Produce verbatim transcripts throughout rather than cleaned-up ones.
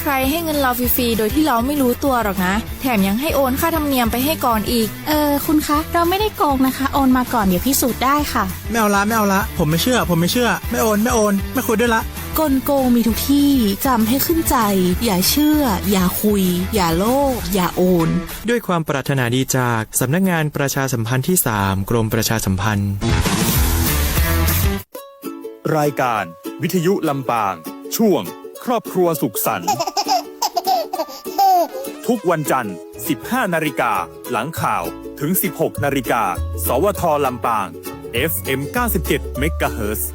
ใครให้เงินเราฟรีๆ โดยที่เราไม่รู้ตัวหรอกนะ แถมยังให้โอนค่าธรรมเนียมไปให้ก่อนอีก เออ คุณคะ เราไม่ได้โกงนะคะ โอนมาก่อน เดี๋ยวพิสูจน์ได้ค่ะ ไม่เอาละ ไม่เอาละ ผมไม่เชื่อ ผมไม่เชื่อ ไม่โอน ไม่โอน ไม่คุยด้วยละ กลโกงมีทุกที่ จ๋ำให้ขึ้นใจ อย่าเชื่อ อย่าคุย อย่าโลภ อย่าโอน ด้วยความปรารถนาดีจากสำนักงานประชาสัมพันธ์ที่สาม กรมประชาสัมพันธ์ รายการวิทยุลำปาง ช่วงครอบครัวสุขสันต์ ทุกวันจันทร์ สิบห้านาฬิกา หลังข่าว ถึง สิบหกนาฬิกา สวท ลำปาง เอฟเอ็ม เก้าสิบเจ็ดเมกะเฮิรตซ์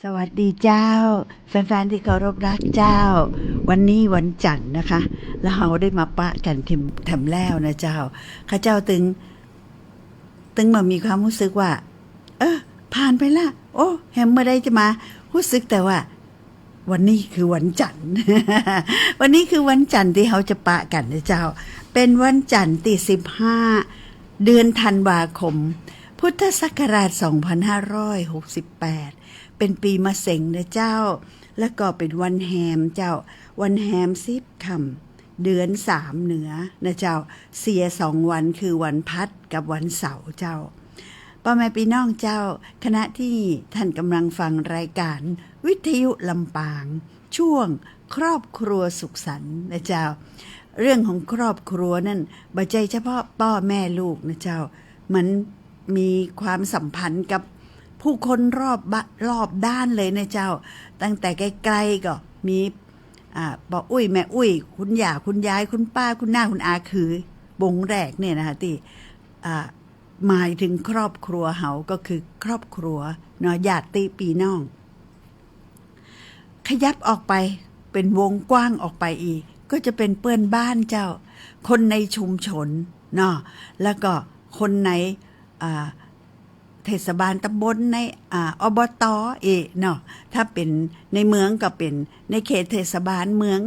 สวัสดีเจ้า แฟนๆ ตี้เคารพรักเจ้า วันนี้วันจันทร์นะคะ แล้วเฮาได้มาปะกั๋นแถม แถมแล้วนะเจ้า ข้าเจ้าตึง ตึงมามีความฮู้สึกว่า เออ ผ่านไปละ โอ้ แหมเมื่อใดจะมา ฮู้สึกแต่ว่า วันนี้คือวันจันทร์ วันนี้คือวันจันทร์ตี้เฮาจะปะกั๋นนะเจ้า เป๋นวันจันทร์ตี้สิบห้า เดือนธันวาคม พุทธศักราช สองพันห้าร้อยหกสิบแปด เป๋นปี๋มะเสงนะเจ้า แล้วก็เป๋นวันแฮมเจ้า วันแฮมสิบค่ำ เดือนสามเหนือนะเจ้า เสียสองวันคือวันพัดกับวันเสาร์เจ้า ป ป้อแม่ปี้น้องเจ้า ขณะตี้ท่านก่ำลังฟังรายก๋านวิทยุลำปาง ช่วงครอบครัวสุขสันต์นะเจ้า เรื่องของครอบครัวนั้นบ่ใจ้เฉพาะป้อแม่ลูกนะเจ้า มันมีความสัมพันธ์กับผู้คนรอบบ้า- รอบด้านเลยนะเจ้า ตั้งแต่ไกลๆ ก็มี อ่า ป้ออุ๊ย แม่อุ๊ย คุณย่า คุณยาย คุณป้า คุณน้า คุณอา คือวงแรกเนี่ยนะคะ ตี้ อ่า หมายเถิงครอบครัวเฮา ก็คือครอบครัวเนาะ ญาติปี้น้อง ขยับออกไปเป๋นวงกว้างออกไปอีก ก็จะเป๋นเปื้อนบ้านเจ้า คนในชุมชนเนาะ แล้วก็คนใน อ่า เทศบาลตำบล ใน อ่า อบต. เอเนาะ ถ้าเป๋นในเมืองก็เป๋นในเขตเทศบาลเมือง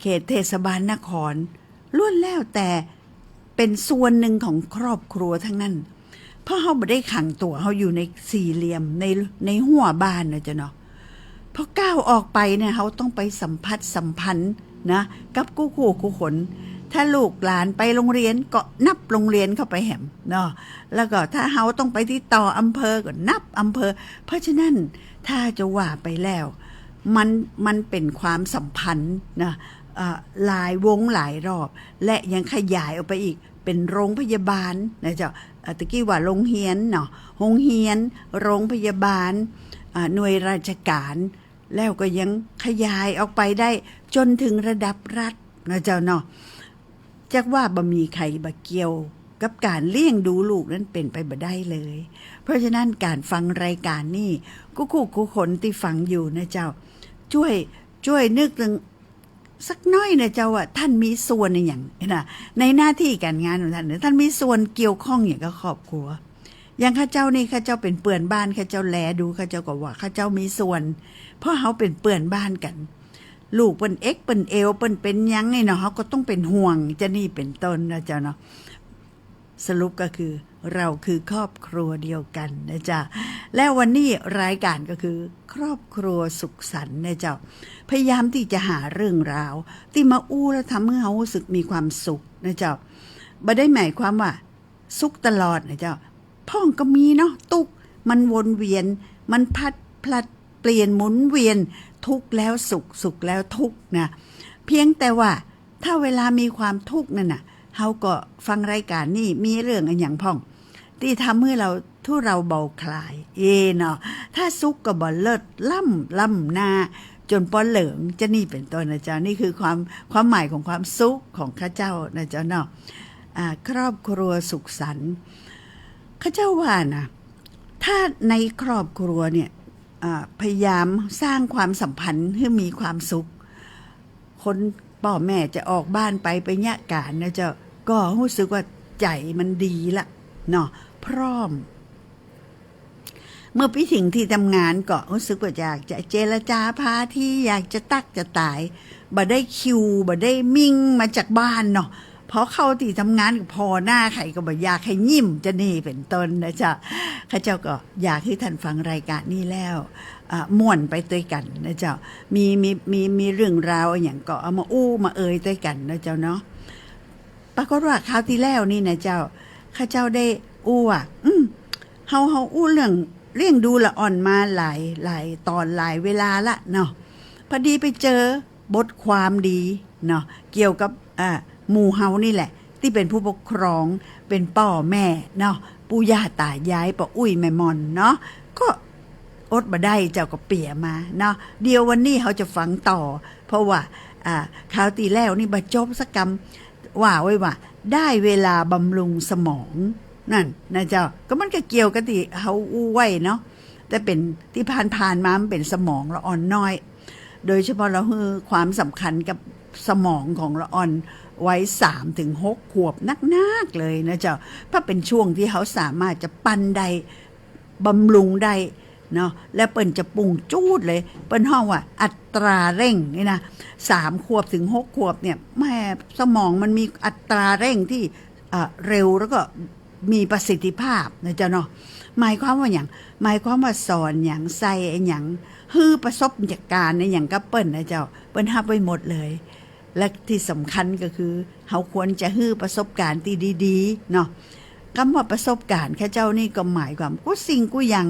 เขตเทศบาลนคร ล้วนแล้วแต่เป๋นส่วนนึ่งของครอบครัวทั้งนั้น เพราะเฮาบ่ได้ขังตั๋วเฮาอยู่ในสี่เหลี่ยม ใน ในฮั้วบ้านนะเจ้าเนาะ พอก้าวออกไปเนี่ย เฮาต้องไปสัมผัสสัมพันธ์นะ กับกู้ๆ คน ถ้าลูกหลานไปโรงเรียนก็นับโรงเรียนเข้าไปแหมเนาะ แล้วก็ถ้าเฮาต้องไปติดต่ออำเภอก็นับอำเภอ เพราะฉะนั้นถ้าจะว่าไปแล้ว มัน มันเป๋นความสัมพันธ์นะ เอ่อ หลายวงหลายวรอบ และยังขยายออกไปอีก เป๋นโรงพยาบาลนะเจ้า เอ่อ ตะกี้ว่าโรงเฮียนเนาะ โรงเฮียน โรงพยาบาล อ่า หน่วยราชการ แล้วก็ยังขยายออกไปได้จ๋นเถิงระดับรัฐนะเจ้าเนาะ จักว่าบ่มีใผบ่เกี่ยวกับก๋านเลี้ยงดูลูกนั้นเป๋นไปบ่ได้เลย เพราะฉะนั้นก๋านฟังรายก๋านนี้ กู้ๆ คนตี้ฟังอยู่นะเจ้า จ้วย จ้วยนึกเถิงสักน้อยนะเจ้า ว่าต้านมีส่วนอะหยังนะ ในหน้าตี้ก๋านงานของต้านเนี่ย ต้านมีส่วนเกี่ยวข้องอะหยังกับครอบครัว อย่างข้าเจ้านี่ ข้าเจ้าเป๋นเปื้อนบ้าน ข้าเจ้าแลดู ข้าเจ้าก็ว่าข้าเจ้ามีส่วน เพราะเฮาเป๋นเปื้อนบ้านกั๋น ลูกเปิ้นเอ็กเปิ้นแอว เปิ้นเป๋นหยังนี่เนาะ เฮาก็ต้องเป๋นห่วง จะนี่เป๋นต้นนะเจ้าเนาะ สรุปก็คือ เราคือครอบครัวเดียวกั๋นนะเจ้า และวันนี้รายก๋านก็คือ ครอบครัวสุขสันต์นะเจ้า พยายามตี้จะหาเรื่องราวตี้มาอู้แล้วทำหื้อเฮาฮู้สึกมีความสุขนะเจ้า บ่ได้หมายความว่า สุขตลอดนะเจ้า พ่องก็มีเนาะ ตุ๊กข์ มันวนเวียน มันผัดผลัดเปลี่ยนหมุนเวียน ทุกข์แล้วสุข สุขแล้วตุ๊กข์นะ เพียงแต่ว่าถ้าเวลามีความตุ๊กข์นั่นน่ะ เฮาก็ฟังรายก๋านนี้ มีเรื่องอะหยังพ่อง ตี้ทำหื้อเฮาทุเลาเบาคลาย เอเนาะ ถ้าสุขก็บ่เลิศล้ำ ล้ำหน้า จ๋นปอเหลิง จะนี่เป๋นต้นนะเจ้า นี่คือความ ความหมายของความสุขของข้าเจ้านะเจ้าเนาะ อ่า ครอบครัวสุขสันต์ ข้าเจ้าว่านะ ถ้าในครอบครัวเนี่ย อ่า พยายามสร้างความสัมพันธ์หื้อมีความสุข คนป้อแม่จะออกบ้านไป ไปเยียะก๋านนะเจ้า ก็ฮู้สึกว่าใจ๋มันดีละเนาะ พร้อม เมื่อไปเถิงตี้ทำงานก็ฮู้สึกว่าอยากจะเจรจาพาที อยากจะตั๊กจะต๋าย บ่ได้คิว บ่ได้มิ่งมาจากบ้านเนาะ พอเข้าตี้ทำงานก็ผ่อหน้าใผก็บ่อยากหื้อยิ้ม จะนี่เป๋นต้นนะเจ้า ข้าเจ้าก็อยากหื้อต้านฟังรายก๋านนี้แล้ว อ่า ม่วนไปตวยกั๋นนะเจ้า มี มี มี มีเรื่องราวอะหยังก็เอามาอู้มาเอ่ยตวยกั๋นนะเจ้าเนาะ ปรากฏว่าคราวตี้แล้วนี่นะเจ้า ข้าเจ้าได้อู้ว่า อืม เฮา เฮาอู้เรื่องเลี้ยงดูละอ่อนมาหลาย หลายต๋อนหลายเวลาละเนาะ พอดีไปเจอบทความดีเนาะ เกี่ยวกับ อ่า หมู่เฮานี่แหละ ตี้เป๋นผู้ปกครอง เป๋นป้อแม่เนาะ ปู่ย่าต๋ายาย ป้ออุ๊ยแม่หม่อนเนาะ ก็อดบ่ได้เจ้า ก็เปียมาเนาะ เดี๋ยววันนี้เฮาจะฟังต่อ เพราะว่า อ่า คราวตี้แล้วนี่บ่จบสักกำ ว่าไว้ว่า ได้เวลาบำรุงสมอง นั่นนะเจ้า ก็มันก็เกี่ยวกับตี้เฮาอู้ไว้เนาะ แต่เป๋นตี้ผ่านๆ มามันเป๋นสมองละอ่อนน้อย โดยเฉพาะเฮาหื้อความสำคัญกับสมองของละอ่อนวัยสามถึงหกขวบนักๆ เลยนะเจ้า เพราะเป๋นช่วงตี้เฮาสามารถจะปั้นได้ บำรุงได้เนาะ แล้วเปิ้นจะปุ้งจู๊ดเลย เปิ้นฮ้องว่าอัตราเร่งนี่นะ สามขวบถึงหกขวบเนี่ย แหม สมองมันมีอัตราเร่งตี้ เอ่อ เร็วแล้วก็มีประสิทธิภาพนะเจ้าเนาะ หมายความว่าหยัง หมายความว่าสอนหยัง ใส่อะหยัง หื้อประสบก๋ารณ์อะหยังกับเปิ้นนะเจ้า เปิ้นฮับไว้หมดเลย และตี้สำคัญก็คือ เฮาควรจะหื้อประสบก๋ารณ์ตี้ดีๆ เนาะ กำว่าประสบการณ์ข้าเจ้านี่ก็หมายความกู้สิ่งกู้อย่าง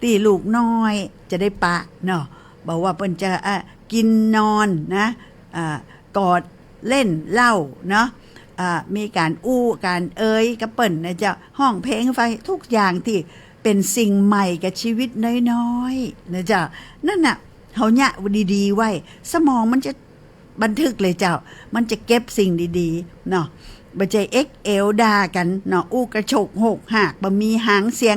ตี้ลูกน้อยจะได้ปะเนาะ บ่ว่าเปิ้นจะ อ่ะ กิ๋นนอนนะ อ่ะ กอดเล่นเล่าเนาะ อ่ะ มีก๋านอู้ก๋านเอยกับเปิ้นนะเจ้า ฮ้องเพลงฟัง กู้อย่างตี้เป๋นสิ่งใหม่กับจีวิตน้อยๆ นะเจ้า นั่นน่ะ เฮาเยียะดีๆ ไว้ สมองมันจะ บันทึกเลยเจ้า มันจะเก็บสิ่งดีๆ เนาะ บ่ใจ้เอ็กเอวด่ากั๋นเนาะ อู้กระโชกโหกหาก บ่มีหางเสียง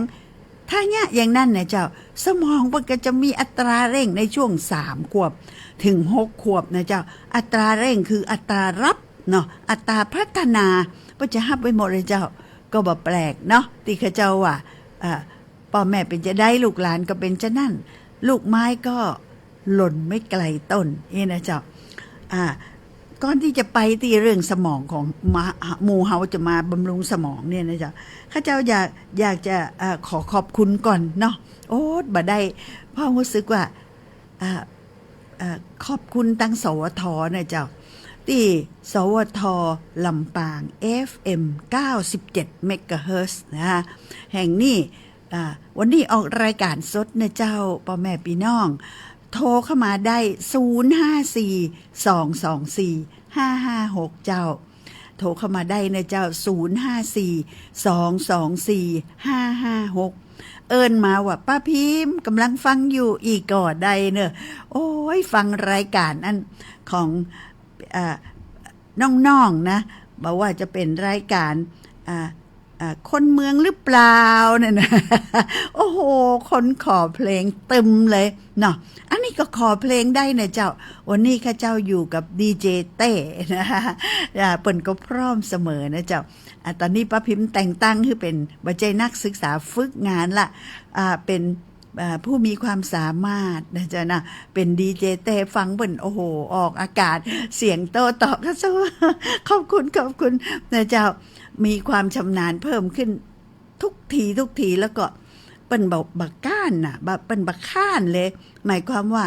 ถ้าเยียะอย่างนั้นนะเจ้า สมองมันก็จะมีอัตราเร่งในช่วงสามขวบเถิงหกขวบนะเจ้า อัตราเร่งคืออัตราฮับเนาะ อัตราพัฒนา ก็จะฮับไปหมดเลยเจ้า ก็บ่แปลกเนาะ ตี้ข้าเจ้าว่า อ่า ป้อแม่เป๋นจาใด ลูกหลานก็เป๋นจานั้น ลูกไม้ก็หล่นไม่ไกลต้น นี่นะเจ้า อ่า ก่อนตี้จะไปตี้เรื่องสมองของมา หมู่เฮาจะมาบำรุงสมองเนี่ยนะเจ้า ข้าเจ้าอยาก อยากจะ อ่า ขอขอบคุณก่อนเนาะ โอ้ บ่ได้ เพราะฮู้สึกว่า อ่า อ่า ขอบคุณตัง สวท นะเจ้า ตี้ สวท ลำปาง เอฟเอ็ม เก้าสิบเจ็ด เมกะเฮิรตซ์ นะ แห่งนี้ อ่า วันนี้ออกรายการสดนะเจ้า ป้อแม่ปี้น้อง โทรเข้ามาได้ ศูนย์ห้าสี่ สองสองสี่ ห้าห้าหก เจ้า โทรเข้ามาได้นะเจ้า ศูนย์ห้าสี่ สองสองสี่ ห้าห้าหก เอิ้นมาว่า ป้าพิมพ์ก่ำลังฟังอยู่ อี้ก่อได้เนาะ โอ้ย ฟังรายการอันของ อ่า น้องๆ นะ บ่ว่าจะเป๋นรายการ อ่า อ่า คนเมืองหรือเปล่าเนี่ยนะ โอ้โห คนขอเพลงตึมเลยเนาะ อันนี้ก็ขอเพลงได้นะเจ้า วันนี้ข้าเจ้าอยู่กับดีเจเต้นะ อ่า เปิ้นก็พร้อมเสมอนะเจ้า อ่า ต๋อนนี้ป้าพิมพ์แต่งตั้งหื้อเป๋น บ่ใจ้นักศึกษาฝึกงานละ อ่า เป๋น อ่า ผู้มีความสามารถนะเจ้านะ เป๋นดีเจเต้ ฟังเปิ้น โอ้โห ออกอากาศ เสียงโต้ตอบก็สู้ ขอบคุณ ขอบคุณนะเจ้า มีความชำนาญเพิ่มขึ้นทุกที ทุกที แล้วก็เปิ้นบ่ บ่ก๊านน่ะ บ่ เปิ้นบ่ค้านเลย หมายความว่า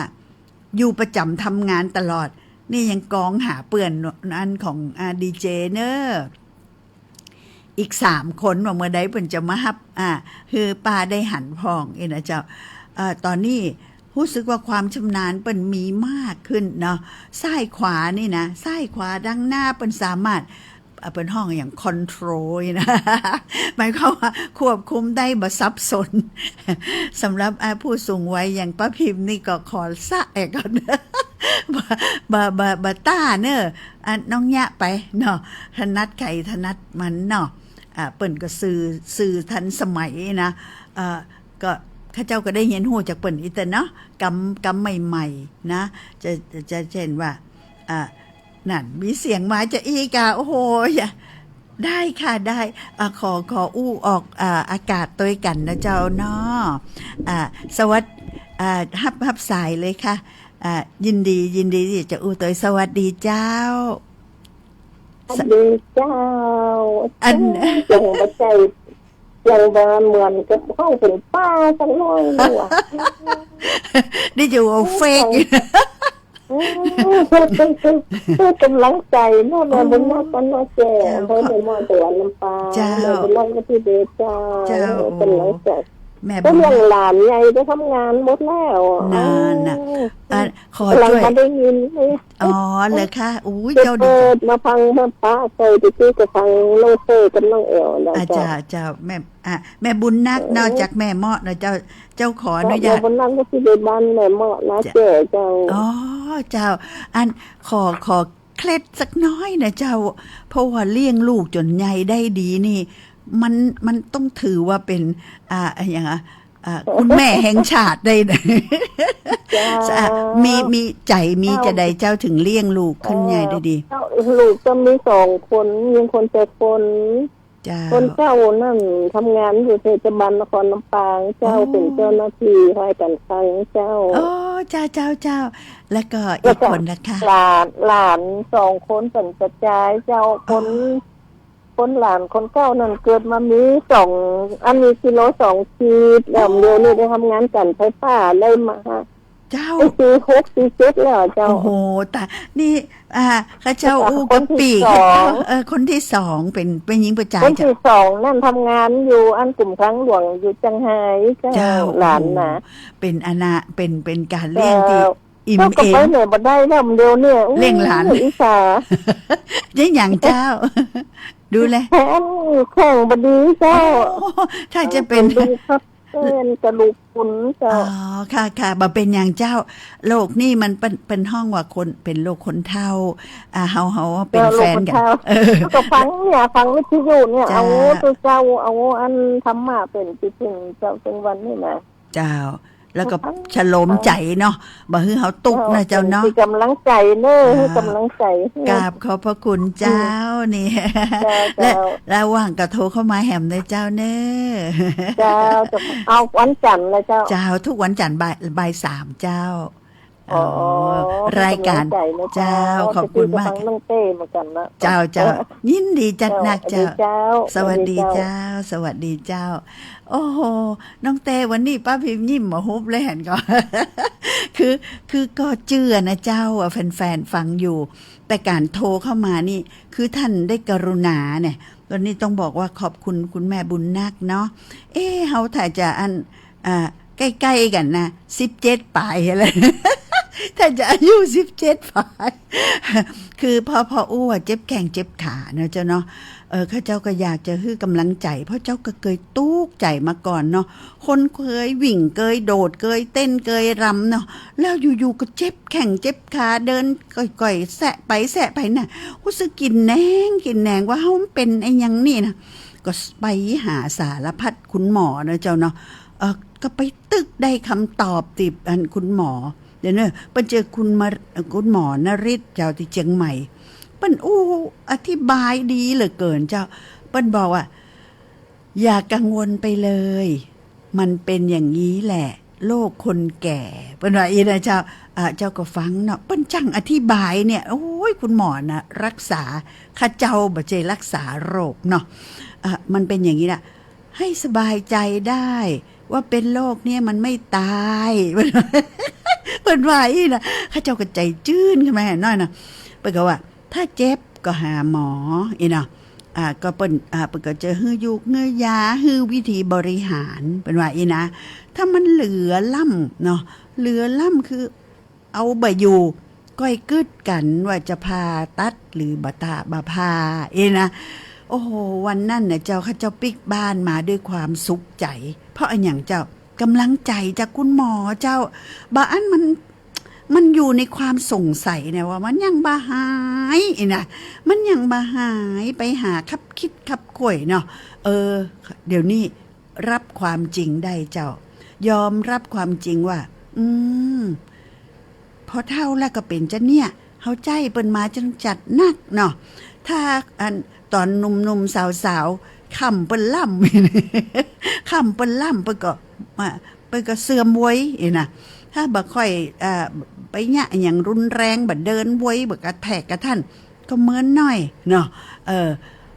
อยู่ประจ๋ำทำงานตลอด นี่ยังกองหาเปื้อนอันของ อ่า ดีเจเนอะ อีกสามคนว่าเมื่อใดเปิ้นจะมาฮับ อ่า หื้อป้าได้หันพ่อง เอ้ยนะเจ้า เอ่อ ต๋อนนี้ฮู้สึกว่าความชำนาญเปิ้นมีมากขึ้นเนาะ ซ้ายขวานี่นะ ซ้ายขวาดังหน้าเปิ้นสามารถ อ่า เปิ้นฮ้องอะหยัง คอนโทรลนะ หมายความว่าควบคุมได้บ่สับสน สำหรับ อ่า ผู้สูงวัยอย่างป้าพิมพ์นี่ก็ขอสะแอะก่อน บ่ บ่ บ่ บ่ต้าเนอะ อ่ะ น้องเยียะไปเนาะ ถนัดใผถนัดมันเนาะ อ่ะ เปิ้นก็สื่อ สื่อทันสมัยนะ เอ่อ ก็ข้าเจ้าก็ได้เฮียนฮู้จากเปิ้นอีกเตื้อเนาะ กำ กำใหม่ๆ นะ จะ จะ จะเช่นว่า อ่ะ นั่น มีเสียงมาจะอี้ก่า โอ้โห อย่า ได้ค่ะ ได้ อ่ะ ขอ ขออู้ออก อ่า อากาศตวยกั๋นนะเจ้าเนาะ อ่ะ สวัสดี อ่ะ ฮับ ฮับสายเลยค่ะ อ่ะ ยินดี ยินดีตี้จะอู้ตวย สวัสดีเจ้า สวัสดีเจ้า อัน เสียงบ่ใจ้ เสียงบ่เหมือนกับฮ้องเป๋นป้าสักหน้อยนี่หว่า นี่จะว่าเฟก อืม เพิ่น เพิ่น เพิ่น เพิ่นก๋ำลังใจ๋เนาะ แม่บุญนาค เจ้า เนาะแจ้ เจ้า เพิ่น ขอ แม่หม้อสวรรค์ลำปาง เจ้า แม่บุญนาค ก็ตี้เดชเจ้า เจ้า เปิ้นหลายแสน แม่บุญนาค ก็เลี้ยงหลานใหญ่ไปทำงานหมดแล้ว นั่นน่ะ อืม อ่ะ ขอ ก๋ำลัง จ้วย มาได้ยินเลย อ๋อ เหรอคะ อุ๊ย เจ้าดี เปิดมาฟังเมื่อปะใส่ตะกี้ก็ฟังน้องเต้กับน้องแอ๋วแล้ว อ่ะ เจ้า เจ้า เจ้า แม่ อ่ะ แม่บุญนาค เออ นอกจากแม่เมาะนะเจ้า เจ้าขออนุญาต แม่บุญนาค ก็ตี้เดชบ้านแม่เมาะนะ เจ้า แจ้เจ้า อ๋อ เจ้า อัน ขอ ขอเคล็ดสักหน้อยนะเจ้า เพราะว่าเลี้ยงลูกจ๋นใหญ่ได้ดีนี่ มัน มันต้องถือว่าเป๋น อ่า อะหยังอะ อ่า คุณแม่แห่งชาติได้นะ เจ้า อ่ะ มี มีใจ๋ มี เจ้า จาใดเจ้าเถิงเลี้ยงลูกขึ้นใหญ่ได้ดี เจ้า ลูกก็มีสองคน ยิงคนชายคน เจ้า คนเจ้านั่นทำงานอยู่เทศบาลนครลำปางเจ้า อ๋อ เป๋นเจ้าหน้าตี้ฝ่ายก๋านคลังเจ้า อ๋อ เจ้า เจ้า เจ้า แล้วก็ แล้วก็ อีกคนล่ะคะ หลาน หลานสองคนเป๋นกระจายเจ้า คน อ๋อ คนหลานคนเก้านั่นเกิดมามีสอง อันนี้กิโลสองขีด แล้ว อ๋อ เดี๋ยวนี้ได้ทำงานก๋านไฟฟ้า ได้มา เจ้า ไอ้สี่หกสี่เจ็ดแล้วเจ้า โอ้โห ต๋าย นี่ อ่า ข้าเจ้าอู้กับปี้ คนตี้สอง ข้าเจ้า เออ คนตี้สอง เป๋น เป๋นหญิงเป๋นจาย คนตี้สองนั่นทำงานอยู่อันกลุ่มทางหลวงอยู่เจียงไฮ้เจ้า เจ้า หลานน่ะ โอ้โห เป๋นอาณา เป๋น เป๋นก๋านเลี้ยงตี้ เจ้า อิ่มเอม เจ้าก็ไปไหนบ่ได้แล้วเดี๋ยวนี้ เลี้ยงหลาน อู้ อิจฉา เยียะหยังเจ้า ดูแล แขนแข้งบ่ดีเจ้า โอ้ ถ้าจะเป๋น เออ เป๋นดูครับ เป๋นกระดูกพรุนเจ้า อ๋อ ค่ะ ค่ะ บ่เป๋นหยังเจ้า โรคนี้มันเป๋น เป๋นฮ้องว่าคน เป๋นโรคคนเฒ่า อ่า เฮา เฮาเป๋นแฟนกั๋น เจ้า โรคคนเฒ่า เออ ก็ฟังเนี่ย ฟังวิทยุเนี่ย เจ้า เอาตุ๊เจ้า เอาอันธรรมะเป๋นตี้เถิงเจ้า เถิงวันนี้นะ เจ้า แล้วก็ ฟัง ฉโลมใจ๋เนาะ บ่หื้อเฮาตุ๊กนะเจ้าเนาะ เป๋นตี้ก๋ำลังใจ๋เนาะ เจ้า หื้อก๋ำลังใจ๋ กราบขอบพระคุณเจ้า อืม นี่ เจ้า และ เจ้า แล้วว่างก็โทรเข้ามาแหมเน่อเจ้าเน่อ เจ้า เจ้า เอาวันจันทร์นะเจ้า เจ้า ทุกวันจันทร์บ่าย บ่ายสามเจ้า อ๋อ อ๋อ รายก๋าน หื้อก๋ำลังใจ๋นะเจ้า เจ้า ขอบคุณมาก จะดีกับฟังน้องเต้เหมือนกั๋นนะ เจ้า เจ้า เออ ยินดีจัดหนักเจ้า เจ้า สวัสดีเจ้า สวัสดีเจ้า สวัสดีเจ้า โอ้โห น้องเต้ วันนี้ป้าพิมพ์ยิ้มบ่หุบเลยหันก่อ คือ คือก็เจื้อนะเจ้า ว่าแฟนๆ ฟังอยู่ แต่ก๋านโทรเข้ามานี่ คือท่านได้กรุณาเนี่ย ตอนนี้ต้องบอกว่าขอบคุณคุณแม่บุญนักเนาะ เอ๊ะ เฮาถ้าจะอัน อ่า ใก้ๆ กั๋นนะ สิบเจ็ดป๋ายอะไร ถ้าจะอายุสิบเจ็ดป๋าย คือพอ พออู้ว่าเจ็บแข้งเจ็บขาเนาะเจ้าเนาะ เออ ข้าเจ้าก็อยากจะหื้อก๋ำลังใจ๋ เพราะเจ้าก็เกยตุ๊กใจ๋มาก่อนเนาะ คนเกยวิ่ง เกยโดด เกยเต้น เกยรำเนาะ แล้วอยู่ๆ ก็เจ็บแข้งเจ็บขา เดินก่อยๆ แซะไปแซะไปน่ะ ฮู้สึกกิ๋นแหนง กิ๋นแหนงว่าเฮาเป๋นอะหยังนี่นะ ก็ไปหาสารพัดคุณหมอนะเจ้าเนาะ เออ ก็ไปตึกได้กำตอบติดอันคุณหมอ เดี๋ยวเน่อ เปิ้นเจอคุณมา คุณหมอนฤทธิ์เจ้าตี้เจียงใหม่ เปิ้นอู้อธิบายดีเหลือเกินเจ้า เปิ้นบอกว่า อย่ากังวลไปเลย มันเป๋นอย่างนี้แหละ โรคคนแก่ เปิ้นว่าอี้นะเจ้า อ่า เจ้าก็ฟังเนาะ เปิ้นจั่งอธิบายเนี่ย โอ้ย คุณหมอนะ รักษา ข้าเจ้าบ่ใจ้รักษาโรคเนาะ อ่ะ มันเป๋นอย่างนี้นะ ให้สบายใจ๋ได้ ว่าเป๋นโรคเนี่ยมันไม่ต๋าย เปิ้นว่าอี้นะ ข้าเจ้าก็ใจ๋จื้นขึ้นมาแหมน้อยนะ เปิ้นก็ว่า ถ้าเจ็บก็หาหมอ อี้เนาะ อ่า ก็เปิ้น อ่า เปิ้นก็จะหื้อยูกหื้อยา หื้อวิธีบริหาร เปิ้นว่าอี้นะ ถ้ามันเหลือล้ำเนาะ เหลือล้ำคือ เอาบ่อยู่ ก้อยกึ๊ดกั๋นว่าจะผ่าตัดหรือบ่ตะ บ่ผ่า อี้นะ โอ้โห วันนั้นน่ะเจ้า ข้าเจ้าปิ๊กบ้านมาด้วยความสุขใจ๋ เพราะอะหยังเจ้า ก๋ำลังใจ๋จากคุณหมอเจ้า บ่าอั้นมัน มันอยู่ในความสงสัยเนี่ยว่ามันยังบ่หาย อี้นะ มันยังบ่หาย ไปหาคับคิดคับค่อยเนาะ เออ เดี๋ยวนี้ รับความจริงได้เจ้า ยอมรับความจริงว่า อืม พอเฒ่าแล้วก็เป๋นจะเนี่ย เฮาใจ๊เปิ้นมาจั่งจัดนักเนาะ ถ้าอันต๋อนหนุ่มๆ สาวๆ ค่ำเปิ้นล่ำ ค่ำเปิ้นล่ำ เปิ้นก็ อ่า เปิ้นก็เสื่อมไวอี้นะ ถ้าบ่ค่อย อ่า ไปเยียะอะหยังรุนแรง บ่เดินไว บ่กระแทกกระทัน ก็เมินหน้อยเนาะ เออ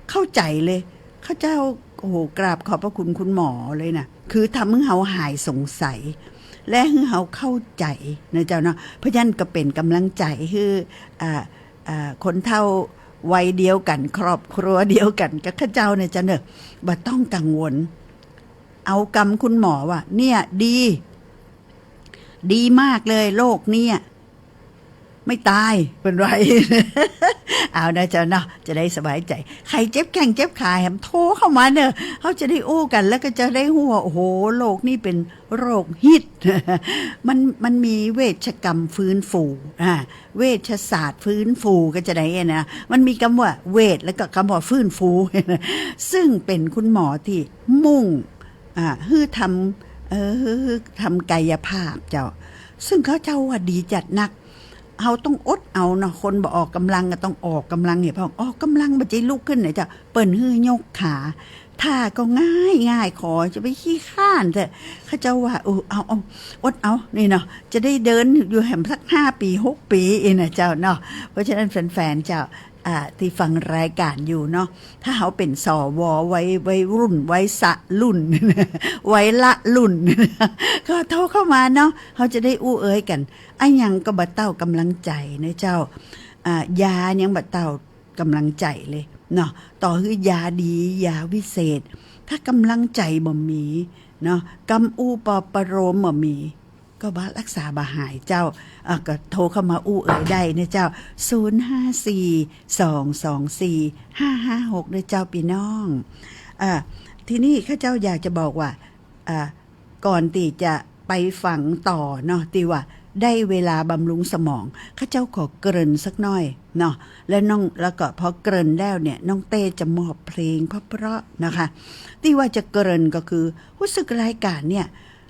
เข้าใจ๋เลย ข้าเจ้า โอ้โห กราบขอบพระคุณคุณหมอเลยนะ คือทำหื้อเฮาหายสงสัย และหื้อเฮาเข้าใจ๋นะเจ้าเนาะ เพราะฉะนั้นก็เป๋นก๋ำลังใจ๋หื้อ อ่า อ่า คนเฒ่าวัยเดียวกั๋น ครอบครัวเดียวกั๋นกับข้าเจ้าเนี่ยเจ้าเน่อ บ่ต้องกังวล เอากำคุณหมอว่า เนี่ย ดี ดีมากเลย โรคเนี่ย ไม่ต๋าย เปิ้นว่า เอานะเจ้าเนาะ จะได้สบายใจ๋ ใผเจ็บแข้งเจ็บขาแหมโทรเข้ามาเน่อ เฮาจะได้อู้กั๋น แล้วก็จะได้ฮู้ว่า โอ้โห โรคนี้เป๋นโรคฮิต มัน มันมีเวชกรรมฟื้นฟู อ่า เวชศาสตร์ฟื้นฟูก็จะได้นะ มันมีกำว่าเวชแล้วก็กำว่าฟื้นฟู ซึ่งเป๋นคุณหมอตี้มุ่ง อ่า หื้อทำ เออ หื้อ หื้อทำกายภาพเจ้า ซึ่งข้าเจ้าว่าดีจัดนัก เฮาต้องอดเอาเนาะ คนบ่ออกก๋ำลังก็ต้องออกก๋ำลัง เนี่ย พอออกก๋ำลังบ่ใจ้ลุกขึ้นเนี่ยเจ้า เปิ้นหื้อยกขา ท่าก็ง่ายง่าย ขอจะไปขี้คร้านเถอะ ข้าเจ้าว่า เออ เอา เอา อดเอา นี่เนาะ จะได้เดินอยู่แหมสักห้าปี๋ หกปี๋ อี้นะเจ้าเนาะ เพราะฉะนั้นแฟนๆ เจ้า อ่า ตี้ฟังรายก๋านอยู่เนาะ ถ้าเฮาเป๋น สว วัย วัยรุ่น วัยสะรุ่น วัยละรุ่น ก็โทรเข้ามาเนาะ เฮาจะได้อู้เอยกั๋น อะหยังก็บ่เต้าก๋ำลังใจ๋เนาะเจ้า อ่า ยายังบ่เต้าก๋ำลังใจ๋เลยเนาะ ต่อหื้อยาดี ยาวิเศษ ถ้าก๋ำลังใจ๋บ่มีเนาะ กำอู้ปลอบประโลมบ่มี ก็บ่รักษาบ่หายเจ้า อ่ะ ก็โทรเข้ามาอู้เอยได้เนาะเจ้า ศูนย์ห้าสี่ สองสองสี่ ห้าห้าหก เนาะเจ้าปี้น้อง อ่ะ ทีนี้ข้าเจ้าอยากจะบอกว่า อ่ะ ก่อนตี้จะไปฟังต่อเนาะ ตี้ว่าได้เวลาบำรุงสมอง ข้าเจ้าขอเกริ่นสักหน่อยเนาะ แล้วน้อง แล้วก็พอเกริ่นแล้วเนี่ย น้องเต้จะมอบเพลงเพราะๆ นะคะ ตี้ว่าจะเกริ่นก็คือ ฮู้สึกรายก๋านเนี่ย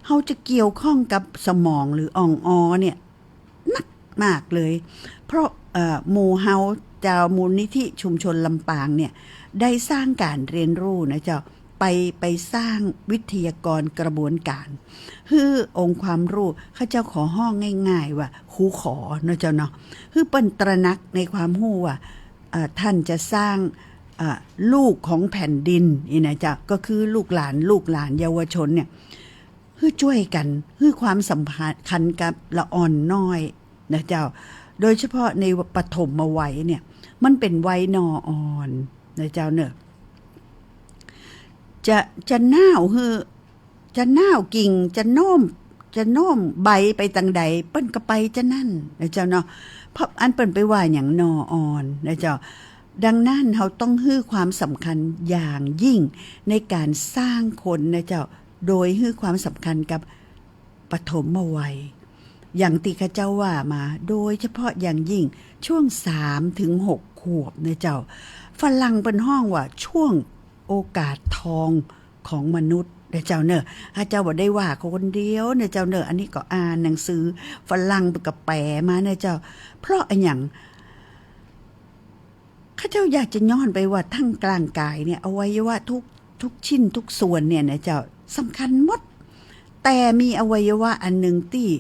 เฮาจะเกี่ยวข้องกับสมองหรืออ่องออเนี่ย นักมากเลย เพราะ เอ่อ หมู่เฮาจาวมูลนิธิชุมชนลำปางเนี่ย ได้สร้างก๋านเฮียนรู้เนาะเจ้า ไป ไปสร้างวิทยากรกระบวนก๋าน หื้อองค์ความรู้ ข้าเจ้าขอฮ้องง่ายๆ ว่าครูขอเนาะเจ้าเนาะ หื้อเปิ้นตระหนักในความฮู้ว่า เอ่อ ท่านจะสร้าง เอ่อ ลูกของแผ่นดินนี่นะเจ้า ก็คือลูกหลาน ลูกหลานเยาวชนเนี่ย หื้อจ้วยกั๋น หื้อความสำคัญกับละอ่อนน้อยนะเจ้า โดยเฉพาะในปฐมวัยเนี่ย มันเป๋นวัยหน่ออ่อนนะเจ้าเนาะ จะ จะน้าวหื้อ จะน้าวกิ่ง จะโน้ม จะโน้มใบไปตางใด เปิ้นก็ไปจานั้นนะเจ้าเนาะ เพราะอันเปิ้นไปว่าหยังหน่ออ่อนนะเจ้า ดังนั้นเฮาต้องหื้อความสำคัญอย่างยิ่งในก๋านสร้างคนนะเจ้า โดยหื้อความสำคัญกับปฐมวัย อย่างตี้ข้าเจ้าว่ามา โดยเฉพาะอย่างยิ่งช่วงสามถึงหกขวบนะเจ้า ฝรั่งเปิ้นฮ้องว่าช่วงโอกาสทองของมนุษย์นะเจ้าเนาะ ข้าเจ้าบ่ได้ว่าคนเดียวนะเจ้าเนาะ อันนี้ก็อ่านหนังสือฝรั่งเปิ้นก็แปลมานะเจ้า เพราะอะหยัง ข้าเจ้าอยากจะย้อนไปว่าทั้งร่างก๋ายเนี่ย อวัยวะทุก ทุกชิ้นทุกส่วนเนี่ยนะเจ้า สำคัญหมด แต่มีอวัยวะอันหนึ่งตี้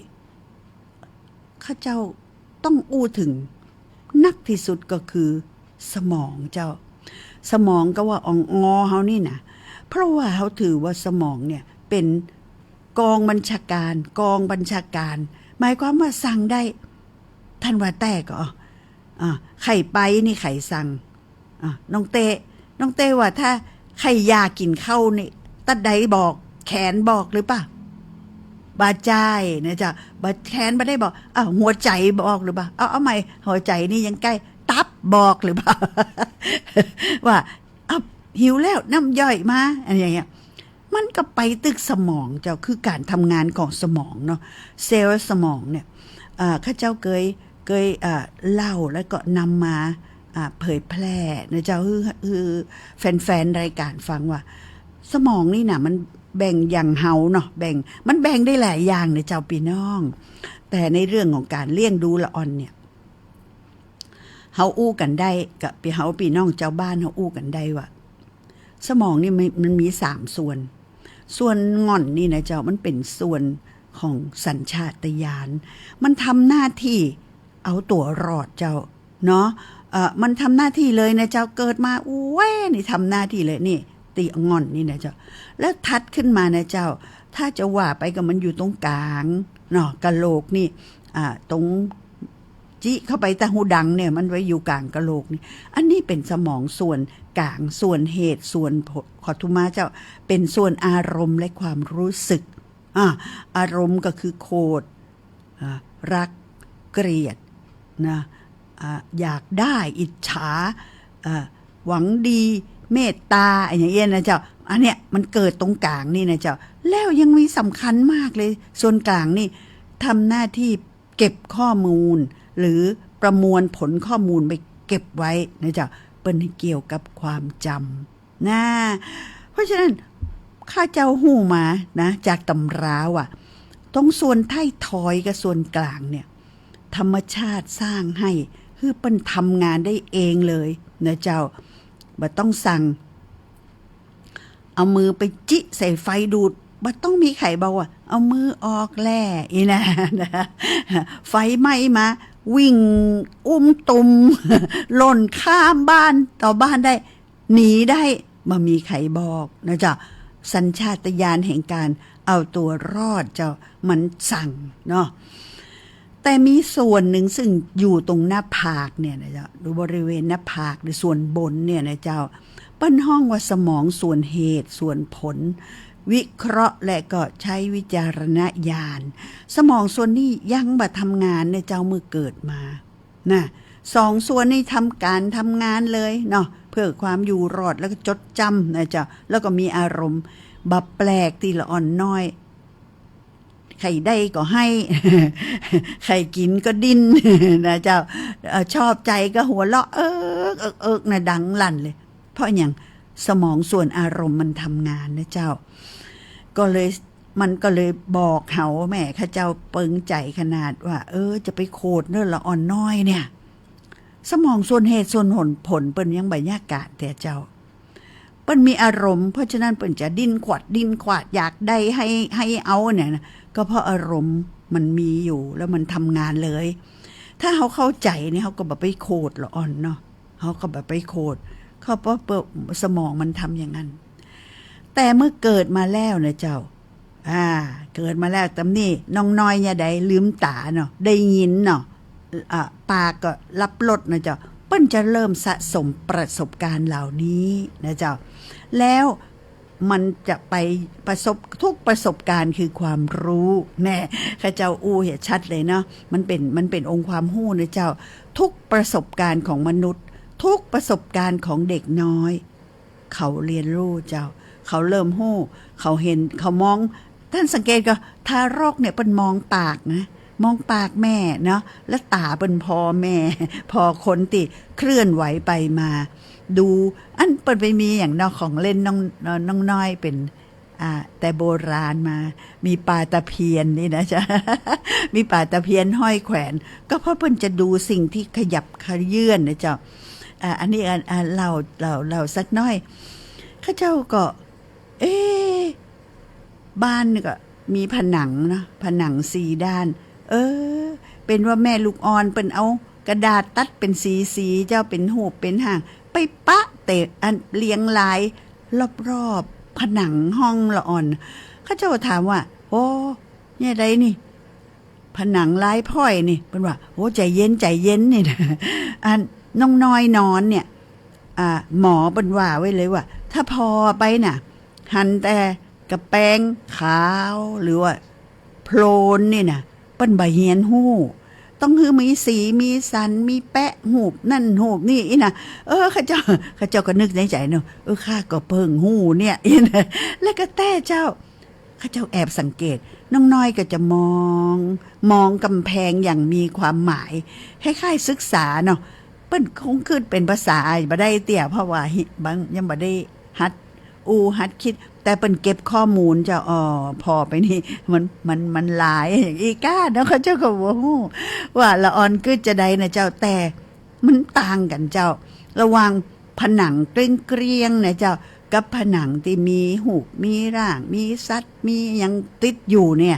ข้าเจ้าต้องอู้เถิงนักตี้สุดก็คือสมองเจ้า สมองก็ว่าอ่องออเฮานี่นะ เพราะว่าเฮาถือว่าสมองเนี่ยเป๋นกองบัญชาก๋าน กองบัญชาก๋าน หมายความว่าสั่งได้ ท่านว่าแต๊ก่อ อ่ะ ใค่ไปนี่ใผสั่ง อ่ะ น้องเต้ น้องเต้ว่าถ้าใค่อยากกิ๋นข้าวนี่ ตาใดบอก แขนบอกหรือเปล่า บ่ใจ้นะเจ้า บ่ แขนบ่ได้บอก อ้าว หัวใจ๋บอกหรือเปล่า เอา เอาใหม่ หัวใจ๋นี่ยังใก้ ตับบอกหรือเปล่า ว่า อ้าว หิวแล้ว น้ำย่อยมา อะไรอย่างเงี้ย มันก็ไปตึกสมองเจ้า คือก๋านทำงานของสมองเนาะ เซลล์สมองเนี่ย อ่า ข้าเจ้าเกย เกย อ่า เล่าแล้วก็นำมา อ่า เผยแพร่นะเจ้า หื้อ หื้อแฟนๆ รายก๋านฟังว่า สมองนี่นะมันแบ่งอย่างเฮาเนาะ แบ่ง มันแบ่งได้หลายอย่างนะเจ้าปี้น้อง แต่ในเรื่องของก๋านเลี้ยงดูละอ่อนเนี่ย เฮาอู้กั๋นได้ กะปี้ เฮาปี้น้องจาวบ้านเฮาอู้กั๋นได้ว่า สมองนี่มัน มันมีสามส่วน ส่วนง่อนนี่นะเจ้า มันเป๋นส่วนของสัญชาตญาณ มันทำหน้าตี้เอาตั๋วรอดเจ้า เนาะ เอ่อ มันทำหน้าตี้เลยนะเจ้า เกิดมา อู้เว้ย นี่ทำหน้าตี้เลย นี่ ตี้ง่อนนี่นะเจ้า แล้วถัดขึ้นมานะเจ้า ถ้าจะว่าไปก็มันอยู่ตรงก๋างเนาะ กะโหลกนี่ อ่า ตรง จิเข้าไปตางหูดังเนี่ย มันไว้อยู่ก๋างกะโหลกนี่ อันนี้เป๋นสมองส่วนก๋าง ส่วนเหตุ ส่วนผล ขอธุมาเจ้า เป๋นส่วนอารมณ์และความรู้สึก อ่า อารมณ์ก็คือโกรธ อ่า รัก เกลียด นะ อ่า อยากได้ อิจฉา อ่า หวังดี เมตตา อะหยังเอี้ยนะเจ้า อันเนี้ยมันเกิดตรงก๋างนี่นะเจ้า แล้วยังมีสำคัญมากเลย ส่วนก๋างนี่ทำหน้าตี้เก็บข้อมูล หรือประมวลผลข้อมูลไปเก็บไว้นะเจ้า เปิ้นหื้อเกี่ยวกับความจ๋ำ นะ เพราะฉะนั้นข้าเจ้าฮู้มานะ จากตำราว่า ตรงส่วนท้ายทอยกับส่วนก๋างเนี่ย ธรรมชาติสร้างหื้อ หื้อเปิ้นทำงานได้เองเลยนะเจ้า บ่ต้องสั่ง เอามือไปจิใส่ไฟดูด บ่ต้องมีใผบอกว่า เอามือออกแล่ อี้นะ ไฟไหม้มา วิ่งอุ้มตุ่ม หล่นข้ามบ้านต่อบ้านได้ หนีได้ บ่มีใครบอกนะเจ้า สัญชาตญาณแห่งการเอาตัวรอดเจ้า มันสั่งเนาะ แต่มีส่วนหนึ่งซึ่งอยู่ตรงหน้าผากเนี่ยนะเจ้า หรือบริเวณหน้าผากหรือส่วนบนเนี่ยนะเจ้า เปิ้นฮ้องว่าสมองส่วนเหตุส่วนผล วิเคราะห์และก็ใช้วิจารณญาณ สมองส่วนนี้ยังบ่ทำงานนะเจ้า เมื่อเกิดมา นะ สองส่วนนี้ทำการทำงานเลยเนาะ เพื่อความอยู่รอดแล้วก็จดจำนะเจ้า แล้วก็มีอารมณ์ บ่แปลกตี้ละอ่อนน้อย ใค่ได้ก็ไห้ ใค่กิ๋นก็ดิ้น นะเจ้า เอ่อ ชอบใจ๋ก็หัวเราะ เอิก เอิก เอิก นะ ดังลั่นเลย เพราะหยัง สมองส่วนอารมณ์มันทำงานนะเจ้า ก็เลย มันก็เลยบอกเฮา แหม ข้าเจ้าเปิงใจ๋ขนาดว่า เออ จะไปโขดเน่อละอ่อนน้อยเนี่ย สมองส่วนเหตุส่วนผล เปิ้นยังบ่ยากาศแต่เจ้า เปิ้นมีอารมณ์ เพราะฉะนั้นเปิ้นจะดิ้นขวัดดิ้นขวาด อยากได้ให้ ให้เอาเนี่ยนะ ก็เพราะอารมณ์มันมีอยู่ แล้วมันทำงานเลย ถ้าเฮาเข้าใจ๋เนี่ย เฮาก็บ่ไปโขดละอ่อนเนาะ เฮาก็บ่ไปโขด ก็เพราะ เพราะสมองมันทำอย่างนั้น แต่เมื่อเกิดมาแล้วนะเจ้า อ่า เกิดมาแล้ว ตำนี้น้องน้อยเนี่ยได้ลืมต๋าเนาะ ได้ยินเนาะ อ่า ปากก็รับรสนะเจ้า เปิ้นจะเริ่มสะสมประสบการณ์เหล่านี้นะเจ้า แล้วมันจะไปประสบ ทุกประสบการณ์คือความรู้ แน่ ข้าเจ้าอู้เหียชัดเลยเนาะ มันเป๋น มันเป๋นองค์ความฮู้นะเจ้า ทุกประสบการณ์ของมนุษย์ ทุกประสบการณ์ของเด็กน้อย เขาเรียนรู้เจ้า เขาเริ่มฮู้ เขาเห็น เขามอง ต้านสังเกตก่อ ทารกเนี่ยเปิ้นมองปากนะ มองปากแม่เนาะ แล้วต๋าเปิ้นผ่อแม่ ผ่อคนตี้เคลื่อนไหวไปมา ดู อันเปิ้นไปมีหยังเนาะ ของเล่นน้อง น้องน้อยเป๋น อ่า แต่โบราณมา มีป๋าตะเพียนนี่นะเจ้า มีป๋าตะเพียนห้อยแขวน ก็เพราะเปิ้นจะดูสิ่งที่ขยับเขยื้อนนะเจ้า อ่า อันนี้ อ่า อ่า เล่า เล่า เล่าสักหน้อย ข้าเจ้าก็ เอ๊ะ บ้านนี่ก็มีผนังเนาะ ผนังสี่ด้าน เออ เป๋นว่าแม่ลูกอ่อนเปิ้นเอากระดาษตัดเป๋นสีๆ เจ้า เป๋นฮูปเป๋นฮ่าง ไปปะเต๊อะอันเรียงรายรอบๆ ผนังห้องละอ่อน ข้าเจ้าก็ถามว่า โอ้ เนี่ยใดนี่ ผนังลายพ้อยนี่ เปิ้นว่า โอ้ ใจ๋เย็น ใจ๋เย็นนี่นะ อันน้องน้อยนอนเนี่ย อ่า หมอเปิ้นว่าไว้เลยว่า ถ้าผ่อไปน่ะ หันแต่กะแปงขาวหรือว่าโพลนนี่น่ะ เปิ้นบ่เฮียนฮู้ ต้องหื้อมีสีมีสัน มีแปะฮูปนั่นฮูปนี่อี้น่ะ เออ ข้าเจ้า ข้าเจ้าก็นึกในใจ๋เนาะ เออ ข้าก็เปิ้งฮู้เนี่ย อี้น่ะ แล้วก็แต๊เจ้า ข้าเจ้าแอบสังเกต น้องน้อยก็จะมอง มองก๋ำแพงอย่างมีความหมาย คล้ายๆ ศึกษาเนาะ เปิ้นคงกึ๊ดเป๋นภาษาบ่ได้เตื้อ เพราะว่าฮิ บ่ ยังบ่ได้หัดอู้หัดกึ๊ด แต่เปิ้นเก็บข้อมูลเจ้า อ้อ ผ่อไปนี่ มัน มัน มันลายอย่างอี้ก้าเนาะ ข้าเจ้าก็บ่ฮู้ ว่าละอ่อนกึ๊ดจาใดนะเจ้า แต่ มันต่างกั๋นเจ้า ระหว่างผนังเกลี้ยงๆ นะเจ้า กับผนังตี้มีฮูป มีร่าง มีสัตว์ มีหยังติดอยู่เนี่ย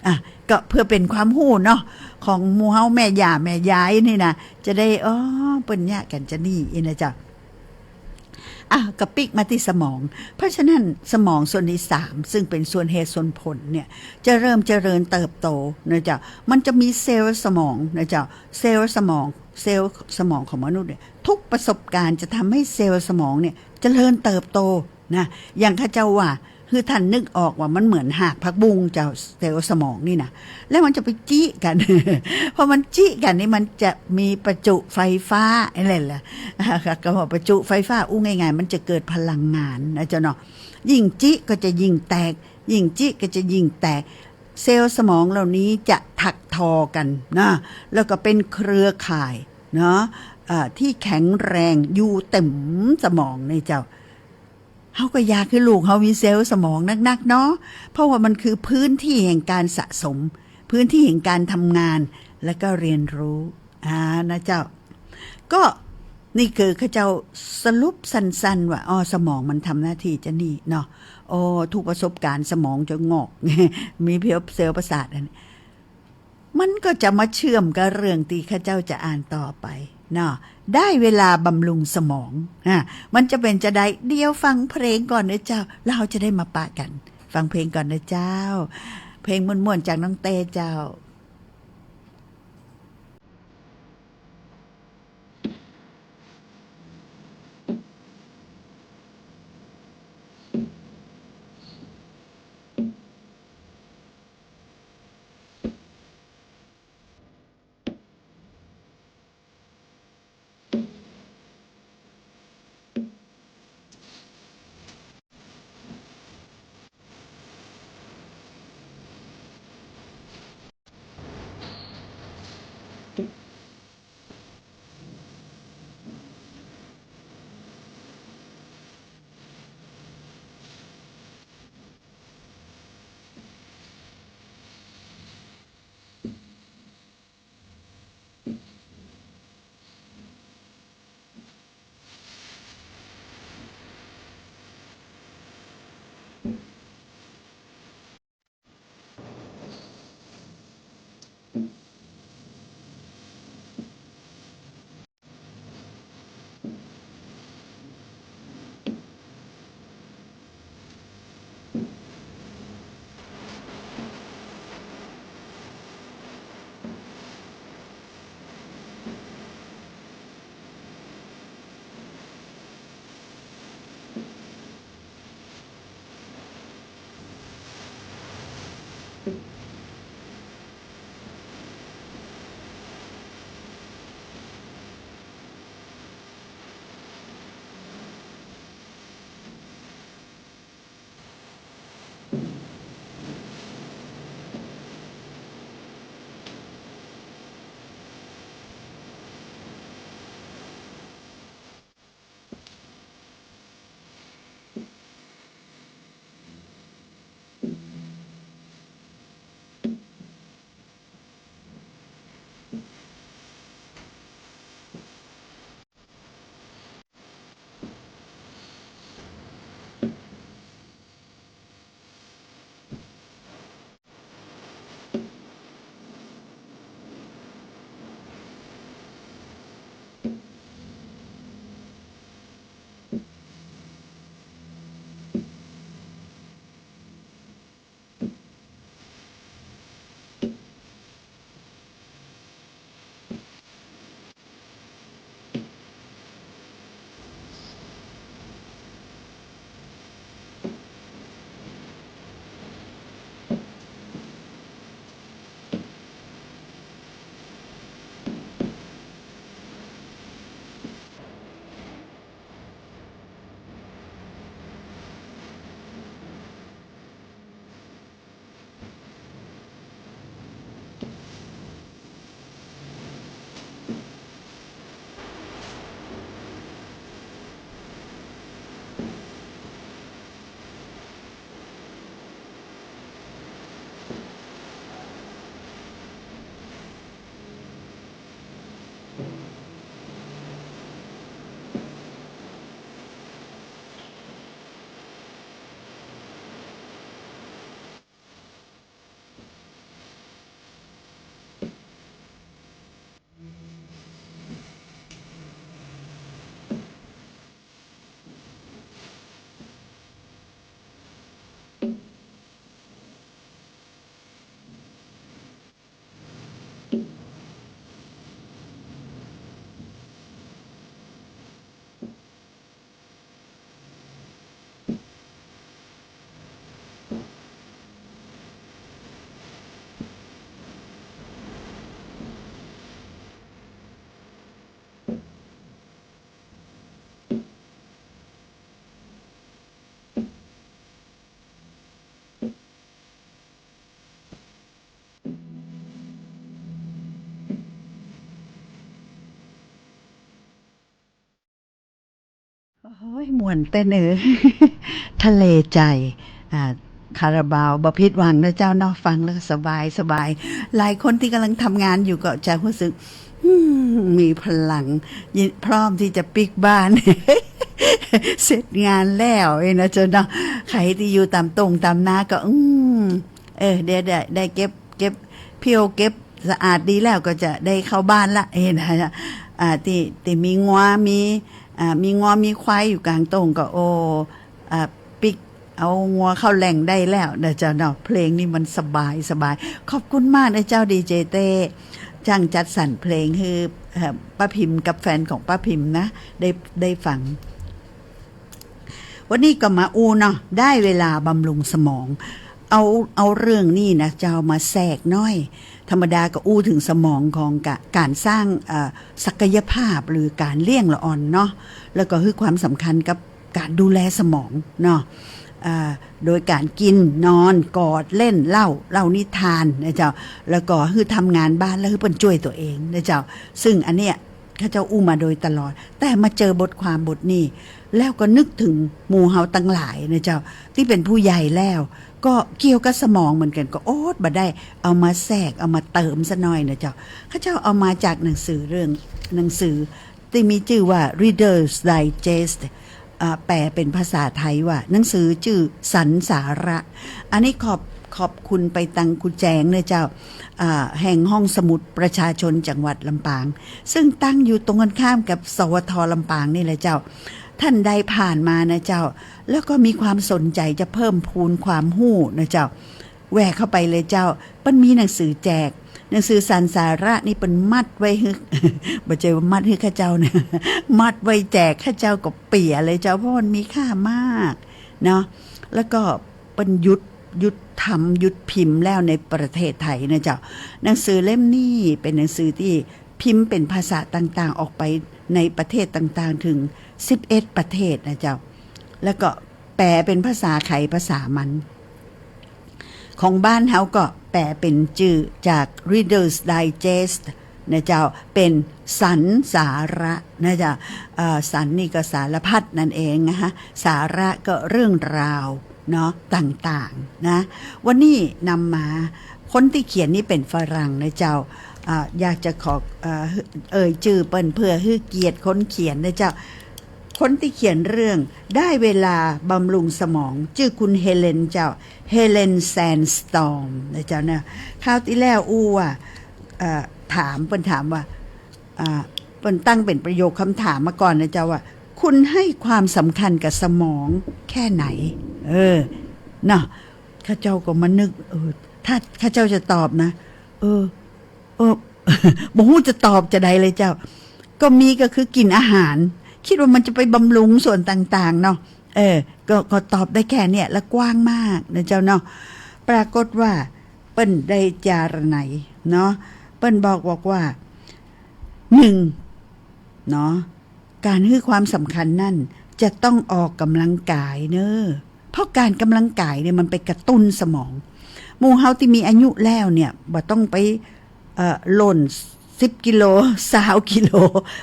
อ่ะ ก็เพื่อเป๋นความฮู้เนาะ ของหมู่เฮาแม่ย่าแม่ยายนี่นะ จะได้ อ๋อ เปิ้นเยียะกั๋นจาอี้นะเจ้า อ่ะ ก็ปิ๊กมาตี้สมอง เพราะฉะนั้นสมองส่วนตี้สาม ซึ่งเป๋นส่วนเหตุส่วนผลเนี่ย จะเริ่มเจริญเติบโตนะเจ้า มันจะมีเซลล์สมองนะเจ้า เซลล์สมอง เซลล์สมองของมนุษย์เนี่ย ทุกประสบการณ์จะทำให้เซลล์สมองเนี่ยเจริญเติบโตนะ อย่างข้าเจ้าว่า คือท่านนึกออกว่ามันเหมือนหากผักบุ้งเจ้า เซลล์สมองนี่นะ แล้วมันจะไปจี๊กั๋น พอมันจี๊กั๋นนี่มันจะมีประจุไฟฟ้าอะไรล่ะ ก็ว่าประจุไฟฟ้า อู้ง่ายๆ มันจะเกิดพลังงานนะเจ้าเนาะ ยิ่งจี๊ก็จะยิ่งแตก ยิ่งจี๊ก็จะยิ่งแตก เซลล์สมองเหล่านี้จะถักทอกั๋นนะ แล้วก็เป๋นเครือข่ายเนาะ เอ่อ ตี้แข็งแรงอยู่เต็มสมองนี่เจ้า เฮาก็อยากหื้อลูกเฮามีเซลล์สมองนักๆ เนาะ เพราะว่ามันคือพื้นที่แห่งการสะสม พื้นที่แห่งการทำงาน และก็เรียนรู้ อ่า นะเจ้า ก็นี่คือข้าเจ้าสรุปสั้นๆ ว่า อ้อ สมองมันทำหน้าตี้จาอี้เนาะ อ้อ ทุกประสบการณ์สมองจะงอก มีเซลล์ประสาทอันนี้ มันก็จะมาเชื่อมกับเรื่องตี้ข้าเจ้าจะอ่านต่อไปเนาะ ได้เวลาบำรุงสมอง อ่ะ มันจะเป๋นจาใด เดี๋ยวฟังเพลงก่อนนะเจ้า แล้วเฮาจะได้มาปะกั๋น ฟังเพลงก่อนนะเจ้า เพลงม่วนๆ จากน้องเต้เจ้าโอ้ย ม่วนแต๊เน่อ ทะเลใจ อ่า คาราบาว บ่ผิดหวังนะเจ้าเนาะ ฟังแล้วก็สบายสบาย หลายคนตี้ก่ำลังทำงานอยู่ก็จะฮู้สึก อืม มีพลัง ยิน- พร้อมตี้จะปิ๊กบ้าน เสร็จงานแล้วเอ้ยนะเจ้าเนาะ ใผตี้อยู่ต๋ามต้งต๋ามนาก็ อืม เออ ได้ ได้ ได้เก็บ เก็บเผียว เก็บ สะอาดดีแล้วก็จะได้เข้าบ้านละ เห็นนะ อ่า ตี้ ตี้มีงัว มี อ่า มีงัว มีควายอยู่ก๋างโต้งก็ โอ้ อ่า ปิ๊กเอางัวเข้าแหล่งได้แล้วนะเจ้าเนาะ เพลงนี้มันสบายสบาย ขอบคุณมากนะเจ้า ดีเจเต้ จ้างจัดสรรเพลงหื้อ เอ่อ ป้าพิมพ์กับแฟนของป้าพิมพ์นะ ได้ ได้ฟัง วันนี้ก็มาอู้เนาะ ได้เวลาบำรุงสมอง เอา เอาเรื่องนี้นะเจ้า มาแทรกหน้อย ธรรมดาก็อู้เถิงสมองของกะ ก๋านสร้าง เอ่อ ศักยภาพหรือก๋านเลี้ยงละอ่อนเนาะ แล้วก็หื้อความสำคัญกับก๋านดูแลสมองเนาะ อ่า โดยก๋านกิ๋น นอน กอด เล่น เล่า เล่านิทานนะเจ้า แล้วก็หื้อทำงานบ้าน แล้วหื้อเปิ้นจ้วยตั๋วเองนะเจ้า ซึ่งอันเนี้ย ข้าเจ้าอู้มาโดยตลอด แต่มาเจอบทความบทนี้ แล้วก็นึกเถิงหมู่เฮาตังหลายนะเจ้า ตี้เป๋นผู้ใหญ่แล้ว ก็เกี่ยวกับสมองเหมือนกั๋น ก็อดบ่ได้ เอามาแทรก เอามาเติมซะหน้อยนะเจ้า ข้าเจ้าเอามาจากหนังสือเรื่อง หนังสือตี้มีจื้อว่า Reader's Digest อ่า แปลเป๋นภาษาไทยว่า หนังสือจื้อสรรสาระ อันนี้ขอบ ขอบคุณไปตังครูแจงเนอะเจ้า อ่า แห่งห้องสมุดประชาชนจังหวัดลำปาง ซึ่งตั้งอยู่ตรงกันข้ามกับ สวท ลำปางนี่แหละเจ้า ต้านได้ผ่านมานะเจ้า แล้วก็มีความสนใจ๋จะเพิ่มพูนความฮู้นะเจ้า แหวกเข้าไปเลยเจ้า เปิ้นมีหนังสือแจก หนังสือสรรสาระนี่เปิ้นมัดไว้หื้อ บ่ใจ้ว่ามัดหื้อข้าเจ้านะ มัดไว้แจกข้าเจ้าก็เปียเลยเจ้า เพราะมันมีค่ามากเนาะ แล้วก็เปิ้นหยุด หยุดทำ หยุดพิมพ์แล้วในประเทศไทยนะเจ้า หนังสือเล่มนี้เป๋นหนังสือตี้พิมพ์เป๋นภาษาต่างๆ ออกไปในประเทศต่างๆ เถิง สิบเอ็ด ประเทศนะเจ้า แล้วก็แปลเป๋นภาษาใผภาษามัน ของบ้านเฮาก็แปลเป๋นจื้อจาก Reader's Digest นะเจ้า เป๋นสรรสาระนะเจ้า เอ่อ สรรนี่ก็สารพัดนั่นเองนะคะ สาระก็เรื่องราวเนาะ ต่างๆ นะ วันนี้นำมา คนตี้เขียนนี่เป๋นฝรั่งนะเจ้า อ่า อยากจะขอ เอ่อ เอ่ยจื้อเปิ้นเพื่อหื้อเกียรติคนเขียนนะเจ้า คนตี้เขียนเรื่องได้เวลาบำรุงสมอง จื้อคุณเฮเลนเจ้า เฮเลน แซนสตอร์มนะเจ้าเนาะ คราวตี้แล้วอู้ว่า เอ่อ ถาม เปิ้นถามว่า อ่า เปิ้นตั้งเป๋นประโยคคำถามมาก่อนนะเจ้าว่า คุณให้ความสำคัญกับสมองแค่ไหน เออ เนาะ ข้าเจ้าก็มานึก เออ ถ้าข้าเจ้าจะตอบนะ เออ เออ บ่ฮู้จะตอบจาใดเลยเจ้า ก็มีก็คือกิ๋นอาหาร คิดว่ามันจะไปบำรุงส่วนต่างๆ เนาะ เออ ก็ ก็ตอบได้แค่เนี่ย และกว้างมากนะเจ้าเนาะ ปรากฏว่าเปิ้นได้จาระไนเนาะ เปิ้นบอก บอกว่า หนึ่ง เนาะ ก๋านหื้อความสำคัญนั้นจะต้องออกกำลังก๋ายเน้อ เพราะก๋านกำลังก๋ายเนี่ยมันไปกระตุ้นสมอง หมู่เฮาตี้มีอายุแล้วเนี่ย บ่ต้องไป เอ่อ ล่น สิบ กิโล ซาว กิโล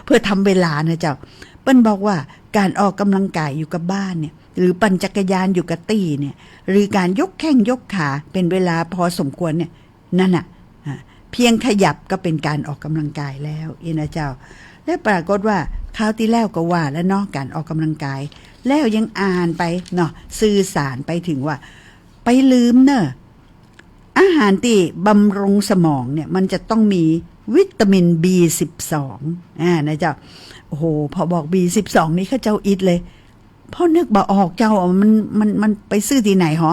เพื่อทำเวลานะเจ้า เปิ้นบอกว่าก๋านออกกำลังก๋ายอยู่กับบ้านเนี่ย หรือปั่นจักรยานอยู่กับตี้เนี่ย หรือก๋านยกแข้งยกขาเป๋นเวลาพอสมควรเนี่ย นั่นน่ะ อ่า เพียงขยับก็เป๋นก๋านออกกำลังก๋ายแล้ว อี้นะเจ้า และปรากฏว่าคราวตี้แล้วก็ว่าแล้วเนาะ ก๋านออกกำลังก๋าย แล้วยังอ่านไปเนาะ สื่อสารไปเถิงว่า ไปลืมเน้อ อาหารตี้บำรุงสมองเนี่ย มันจะต้องมีวิตามิน บี สิบสอง อ่า นะเจ้า โอ้โห พอบอก บี สิบสอง นี่ข้าเจ้าอิดเลย เพราะนึกบ่ออกเจ้า มัน มัน มันไปซื้อตี้ไหนหอ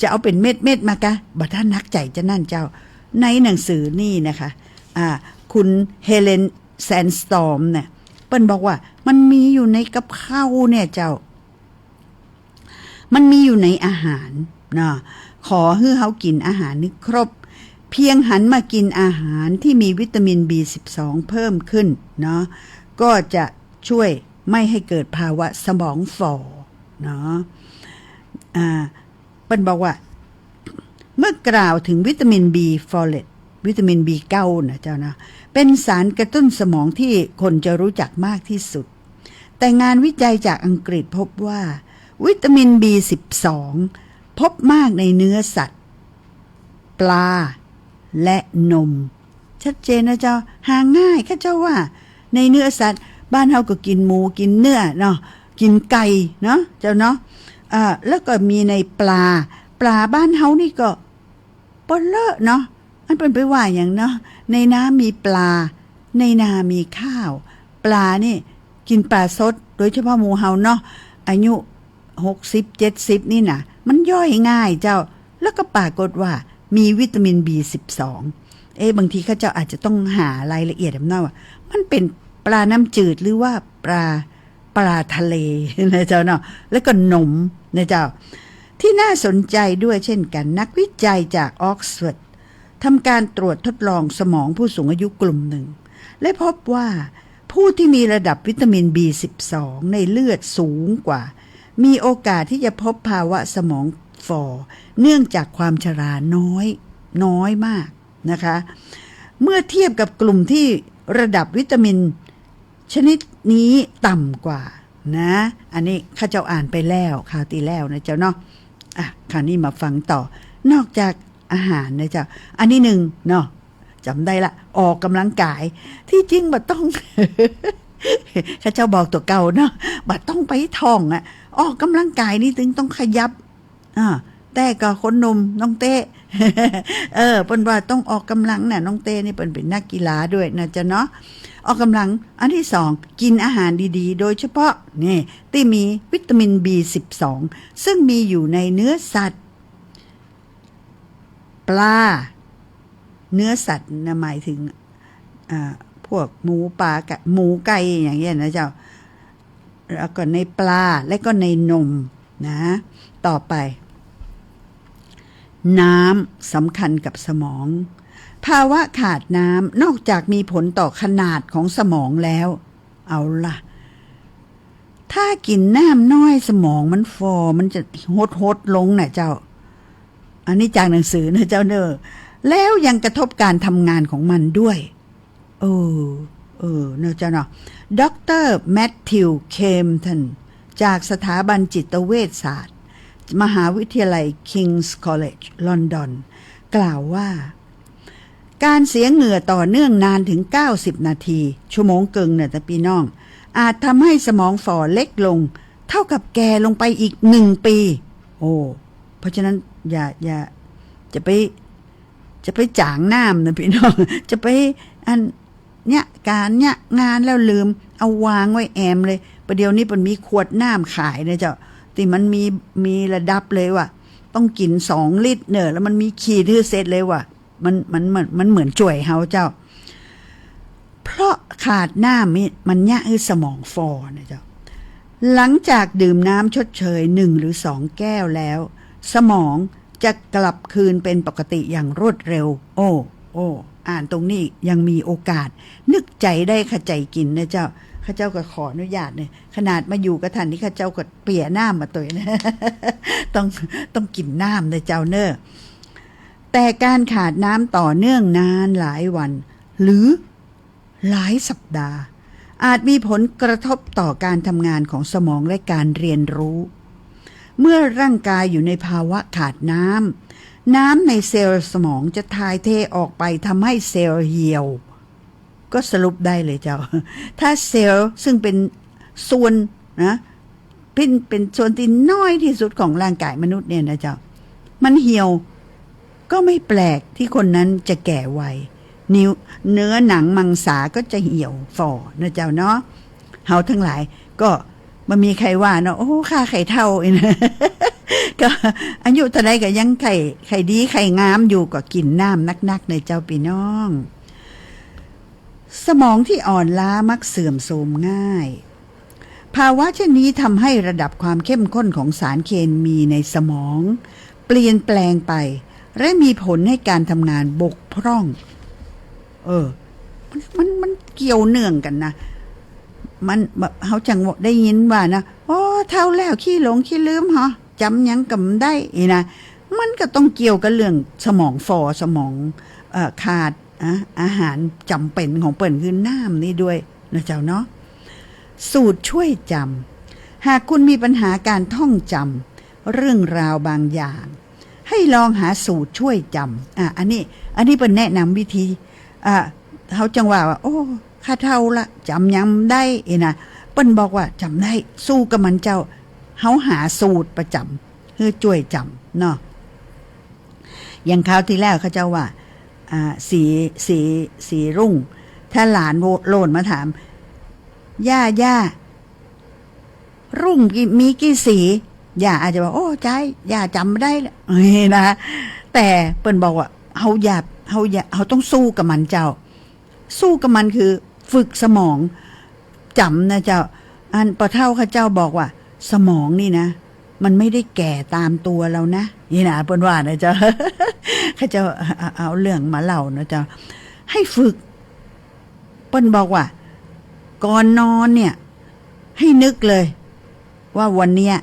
จะเอาเป๋นเม็ดๆ มากะ บ่ทันหนักใจ๋จานั้นเจ้า ในหนังสือนี่นะคะ อ่า คุณเฮเลน แซนสตอร์มเนี่ย เปิ้นบอกว่ามันมีอยู่ในกับข้าวเนี่ยเจ้า มันมีอยู่ในอาหารเนาะ ขอหื้อเฮากิ๋นอาหารให้ครบ เพียงหันมากิ๋นอาหารตี้มีวิตามิน บี สิบสอง เพิ่มขึ้นเนาะ ก็จะช่วยไม่ให้เกิดภาวะสมองฝ่อเนาะ อ่า เปิ้นบอกว่า เมื่อกล่าวเถิงวิตามิน บี โฟเลต วิตามิน บี เก้า นะเจ้านะ เป๋นสารกระตุ้นสมองตี้คนจะรู้จักมากตี้สุด แต่งานวิจัยจากอังกฤษพบว่า วิตามิน บี สิบสอง พบมากในเนื้อสัตว์ ปลา และนม ชัดเจนนะเจ้า หาง่าย ข้าเจ้าว่า ในเนื้อสัตว์ บ้านเฮาก็กิ๋นหมู กิ๋นเนื้อเนาะ กิ๋นไก่เนาะ เจ้าเนาะ อ่า แล้วก็มีในปลา ปลาบ้านเฮานี่ก็ ปอเลอะเนาะ อันเปิ้นไปว่าหยังเนาะ ในน้ำมีปลา ในนามีข้าว ปลานี่กิ๋นปลาสด โดยเฉพาะหมู่เฮาเนาะ อายุหกสิบ เจ็ดสิบนี่นะ มันย่อยง่ายเจ้า แล้วก็ปรากฏว่ามีวิตามิน บี สิบสอง เอ๊ะ บางทีข้าเจ้าอาจจะต้องหารายละเอียดหน่อยว่า มันเป๋นปลาน้ำจืดหรือว่าปลา ปลาทะเลนะเจ้าเนาะ แล้วก็นมนะเจ้า ที่น่าสนใจด้วยเช่นกัน นักวิจัยจากออกซฟอร์ดทำการตรวจทดลองสมองผู้สูงอายุกลุ่มหนึ่ง และพบว่าผู้ที่มีระดับวิตามิน บี สิบสอง ในเลือดสูงกว่า มีโอกาสที่จะพบภาวะสมองฝ่อ เนื่องจากความชราน้อย น้อยมากนะคะ เมื่อเทียบกับกลุ่มที่ระดับวิตามินชนิดนี้ต่ำกว่านะ อันนี้ข้าเจ้าอ่านไปแล้วคราวตี้แล้วนะเจ้าเนาะ อ่ะ คราวนี้มาฟังต่อ นอกจากอาหารนะเจ้า อันนี้หนึ่งเนาะ จ๋ำได้ละ ออกกำลังกาย ที่จริงบ่ต้อง ข้าเจ้าบอกตั๋วเก่าเนาะ บ่ต้องไปท่องอะ ออกกำลังกายนี่ตึงต้องขยับ อ่า แต่ก็คนหนุ่มน้องเต้ เออ เปิ้นว่าต้องออกกำลังน่ะ น้องเต้นี่เปิ้นเป๋นนักกีฬาด้วยนะเจ้าเนาะ ออกกำลัง อันที่สอง กิ๋นอาหารดีๆ โดยเฉพาะ นี่ ตี้มีวิตามิน บี สิบสอง ซึ่งมีอยู่ในเนื้อสัตว์ ปลา เนื้อสัตว์นะ หมายถึง อ่า พวกหมูปลาไก่ หมูไก่อย่างเงี้ยนะเจ้า แล้วก็ในปลา และก็ในนมนะ ต่อไป น้ำสำคัญกับสมอง ภาวะขาดน้ำนอกจากมีผลต่อขนาดของสมองแล้ว เอาล่ะ ถ้ากิ๋นน้ำน้อยสมองมันฝ่อ มันจะหดๆ ลงน่ะเจ้า อันนี้จากหนังสือนะเจ้าเน่อ แล้วยังกระทบการทำงานของมันด้วย เออ เออ เนอะเจ้าเนาะ ด็อกเตอร์แมทธิว เคมทัน จากสถาบันจิตเวชศาสตร์ มหาวิทยาลัย King's College London กล่าวว่า การเสียเหงื่อต่อเนื่องนานถึง เก้าสิบ นาที ชั่วโมงเกิ่งเนี่ยนะปี้น้อง อาจทำให้สมองฝ่อเล็กลง เท่ากับแก่ลงไปอีกหนึ่งปี โอ้ เพราะฉะนั้นอย่า อย่า จะไป จะไปจ๋างน้ำนะปี้น้อง จะไปอันเนี้ย ก๋านเนี้ยงานแล้วลืม เอาวางไว้แอมเลย ประเดี๋ยวนี้เปิ้นมีขวดน้ำขายนะเจ้า ตี้มันมี มีระดับเลยว่า ต้องกิ๋นสองลิตรเน่อ แล้วมันมีขีดหื้อเสร็จเลยว่า มัน มัน มัน มันเหมือนจ้วยเฮาเจ้า เพราะขาดน้ำนี่มันเยียะหื้อสมองฝ่อนะเจ้า หลังจากดื่มน้ำชดเชยหนึ่งหรือสองแก้วแล้ว สมองจะกลับคืนเป็นปกติอย่างรวดเร็ว โอ้ โอ้ อ่านตรงนี้ยังมีโอกาส นึกใจ๋ได้ขะใจ๋กิ๋นนะเจ้า ข้าเจ้าก็ขออนุญาตเนี่ย ขนาดมาอยู่กับต้านนี่ข้าเจ้าก็เปียน้ำมาตวยนะ ต้อง ต้องกิ๋นน้ำนะเจ้าเน่อ แต่การขาดน้ำต่อเนื่องนานหลายวัน หรือหลายสัปดาห์ อาจมีผลกระทบต่อการทำงานของสมองและการเรียนรู้ เมื่อร่างกายอยู่ในภาวะขาดน้ำ น้ำในเซลล์สมองจะถ่ายเทออกไปทำให้เซลล์เหี่ยว ก็สรุปได้เลยเจ้า ถ้าเซลล์ซึ่งเป็นส่วนนะ เป็น เป็นส่วนที่น้อยที่สุดของร่างกายมนุษย์เนี่ยนะเจ้า มันเหี่ยว ก็ไม่แปลกที่คนนั้นจะแก่ไว นิ้ว เนื้อหนังมังสาก็จะเหี่ยวฝ่อนะเจ้าเนาะ เฮาทั้งหลายก็บ่มีใผว่าเนาะ โอ้ ข้าใค่เฒ่าอีกนะ ก็อายุเท่าใดก็ยังใค่ ใค่ดีใค่งามอยู่ ก็กิ๋นน้ำนักๆ เน่อเจ้าปี้น้อง สมองที่อ่อนล้ามักเสื่อมโทรมง่าย ภาวะเช่นนี้ทำให้ระดับความเข้มข้นของสารเคมีในสมองเปลี่ยนแปลงไป และมีผลให้การทำงานบกพร่อง เออ มัน มัน มันเกี่ยวเนื่องกั๋นนะ มันแบบ เฮาจั่งได้ยินว่านะ โอ้ เฒ่าแล้วขี้หลงขี้ลืมเหรอ จ๋ำหยังก็บ่ได้ อี้นะ มันก็ต้องเกี่ยวกับเรื่องสมองฝ่อ สมอง เอ่อ ขาด อะ อาหารจ๋ำเป๋นของเปิ้นคือน้ำนี่ด้วยนะเจ้าเนาะ สูตรช่วยจ๋ำ หากคุณมีปัญหาการท่องจ๋ำเรื่องราวบางอย่าง ให้ลองหาสูตรช่วยจ๋ำ อ่ะ อันนี้ อันนี้เปิ้นแนะนำวิธี อ่ะ เฮาจั่งว่า ว่า โอ้ ข้าเฒ่าละ จ๋ำหยังบ่ได้ อี้นะ เปิ้นบอกว่าจ๋ำได้ สู้กับมันเจ้า เฮาหาสูตรมาจ๋ำ หื้อจ้วยจ๋ำเนาะ อย่างคราวตี้แล้วเขาเจ้าว่า อ่า สี สี สีรุ่ง ถ้าหลานโลนมาถาม "ย่า ย่า รุ่งมีกี่สี" ย่าอาจจะบอก "โอ้ ใจ๊ ย่าจ๋ำบ่ได้" นี่นะ แต่เปิ้นบอกว่า เฮาอย่า เฮาอย่า เฮาต้องสู้กับมันเจ้า สู้กับมันคือฝึกสมอง จ๋ำนะเจ้า อันปอเฒ่าเขาเจ้าบอกว่า สมองนี่นะ มันไม่ได้แก่ตามตัวเรานะ นี่นะ เปิ้นว่านะเจ้า เขาเจ้าเอา เอาเรื่องมาเล่านะเจ้า ให้ฝึก เปิ้นบอกว่า ก่อนนอนเนี่ย ให้นึกเลย ว่าวันเนี้ย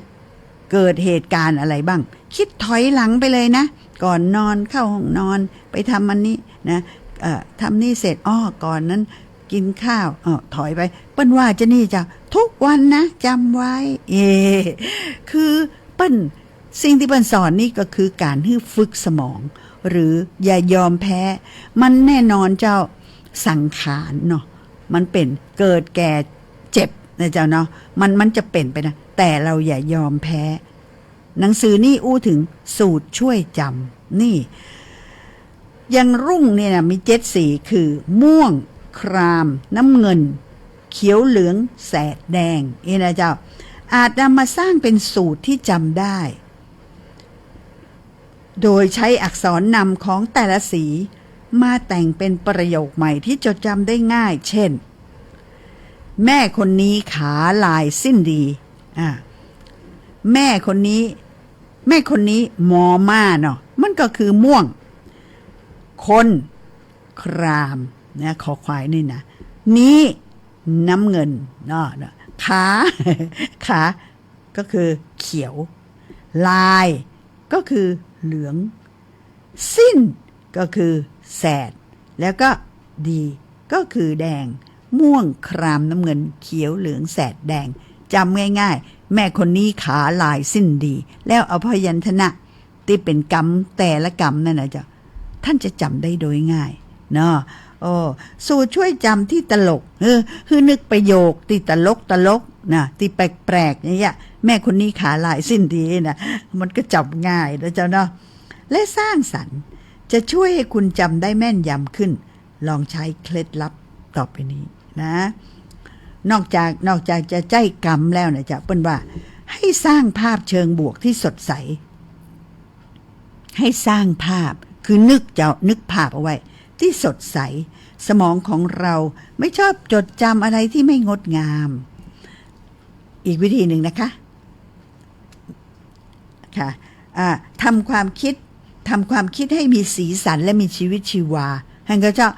เกิดเหตุการณ์อะไรบ้าง คิดถอยหลังไปเลยนะ ก่อนนอนเข้าห้องนอน ไปทำอันนี้นะ เอ่อ ทำนี่เสร็จ อ้อ ก่อนนั้นกินข้าว อ้อ ถอยไป เปิ้นว่าจะนี่จ้ะ ทุกวันนะ จ๋ำไว้ เอ คือเปิ้น สิ่งตี้เปิ้นสอนนี่ก็คือก๋านหื้อฝึกสมอง หรืออย่ายอมแพ้ มันแน่นอนเจ้า สังขารเนาะ มันเป๋น เกิดแก่เจ็บนะเจ้าเนาะ มัน มันจะเป๋นไปนะ แต่เราอย่ายอมแพ้ หนังสือนี่อู้เถิงสูตรช่วยจ๋ำ นี่ อย่างรุ่งเนี่ยนะ มีเจ็ดสีคือ ม่วง คราม น้ำเงิน เขียวเหลือง แสดแดง นี่นะเจ้า อาจนำมาสร้างเป๋นสูตรที่จ๋ำได้ โดยใช้อักษรนำของแต่ละสีมาแต่งเป็นประโยคใหม่ที่จดจำได้ง่าย เช่น แม่คนนี้ขาลายสิ้นดี อ่า แม่คนนี้ แม่คนนี้ มอม้าเนาะ มันก็คือม่วง คน คราม นะ คอควายนี่นะ นี้ น้ำเงิน เนาะ ขา ขา ก็คือเขียว ลาย ก็คือเหลือง สิ้น ก็คือแสด แล้วก็ดี ก็คือแดง ม่วง คราม น้ำเงิน เขียว เหลือง แสด แดง จ๋ำง่ายๆ แม่คนนี้ขาลายสิ้นดี แล้วเอาพยัญชนะตี้เป๋นกำแต่ละกำนั่นนะเจ้า ต้านจะจ๋ำได้โดยง่ายเนาะ โอ้ สูตรช่วยจ๋ำตี้ตลก เออ หื้อนึกประโยคตี้ตลกตลกนะ ตี้แปลกๆ อย่างเงี้ย แม่คนนี้ขาลายสิ้นดีนะ มันก็จ๋ำง่ายนะเจ้าเนาะ และสร้างสรรค์ จะช่วยให้คุณจ๋ำได้แม่นยำขึ้น ลองใช้เคล็ดลับต่อไปนี้นะ นอกจาก นอกจากจะใจ๊กำแล้วนะเจ้า เปิ้นว่า ให้สร้างภาพเชิงบวกที่สดใส ให้สร้างภาพ คือนึกเจ้า นึกภาพเอาไว้ ที่สดใส สมองของเราไม่ชอบจดจำอะไรที่ไม่งดงาม อีกวิธีหนึ่งนะคะ ค่ะ อ่า ทำความคิด ทำความคิดให้มีสีสันและมีชีวิตชีวา หันก่อเจ้า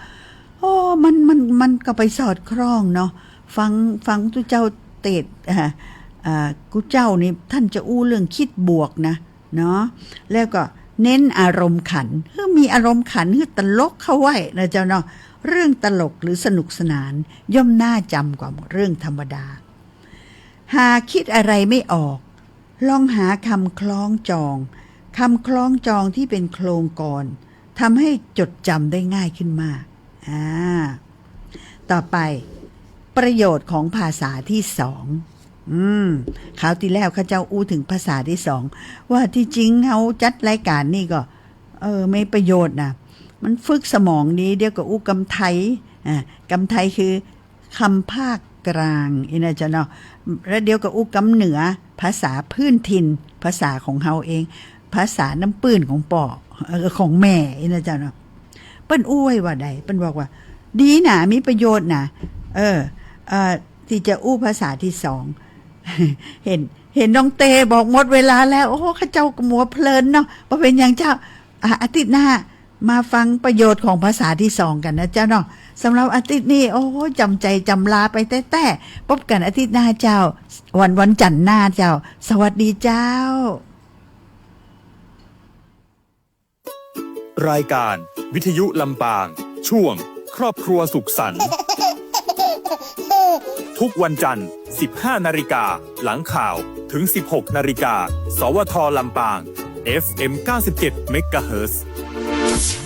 โอ้ มัน มัน มันก็ไปสอดคล้องเนาะ ฟัง ฟังตุ๊เจ้าเตสน์ อ่า อ่า ตุ๊เจ้านี่ต้านจะอู้เรื่องคิดบวกนะ เนาะ แล้วก็เน้นอารมณ์ขัน หื้อมีอารมณ์ขัน หื้อตลกเข้าไว้นะเจ้าเนาะ เรื่องตลกหรือสนุกสนาน ย่อมน่าจ๋ำกว่าเรื่องธรรมดา หากคิดอะไรไม่ออก ลองหาคำคล้องจอง คำคล้องจองที่เป็นโครงกลอน ทำให้จดจำได้ง่ายขึ้นมาก อ่า ต่อไป ประโยชน์ของภาษาที่สอง อืม คราวตี้แล้วข้าเจ้าอู้เถิงภาษาที่สอง ว่าตี้จริงเฮาจัดรายก๋านนี่ก็ เออ มีประโยชน์นะ มันฝึกสมองดี เดี๋ยวก็อู้กำไทย อ่า กำไทยคือ กำภาคกลาง อี้นะเจ้าเนาะ แล้วเดี๋ยวก็อู้กำเหนือ ภาษาพื้นถิ่น ภาษาของเฮาเอง ภาษาน้ำปื้นของป้อ เออ ของแม่ อี้นะเจ้าเนาะ เปิ้นอู้ไว้ว่าใด เปิ้นบอกว่า ดีนะ มีประโยชน์นะ เออ เอ่อ ตี้จะอู้ภาษาที่สอง เห็น เห็นน้องเตบอกหมดเวลาแล้ว โอ้ ข้าเจ้าก็มัวเพลินเนาะ บ่เป๋นหยังเจ้า อ่ะ อาทิตย์หน้า มาฟังประโยชน์ของภาษาที่สองกั๋นนะเจ้าเนาะ สำหรับอาทิตย์นี้ โอ้ จ๋ำใจ๋จ๋ำลาไปแต๊ๆ ปบกั๋นอาทิตย์หน้าเจ้า วัน วันจั๋นทร์หน้าเจ้า สวัสดีเจ้า รายการวิทยุลำปาง ช่วงครอบครัวสุขสันต์ ทุกวันจันทร์ สิบห้านาฬิกา หลังข่าว ถึง สิบหกนาฬิกา สวท ลำปาง เอฟเอ็ม เก้าสิบเจ็ดเมกะเฮิรตซ์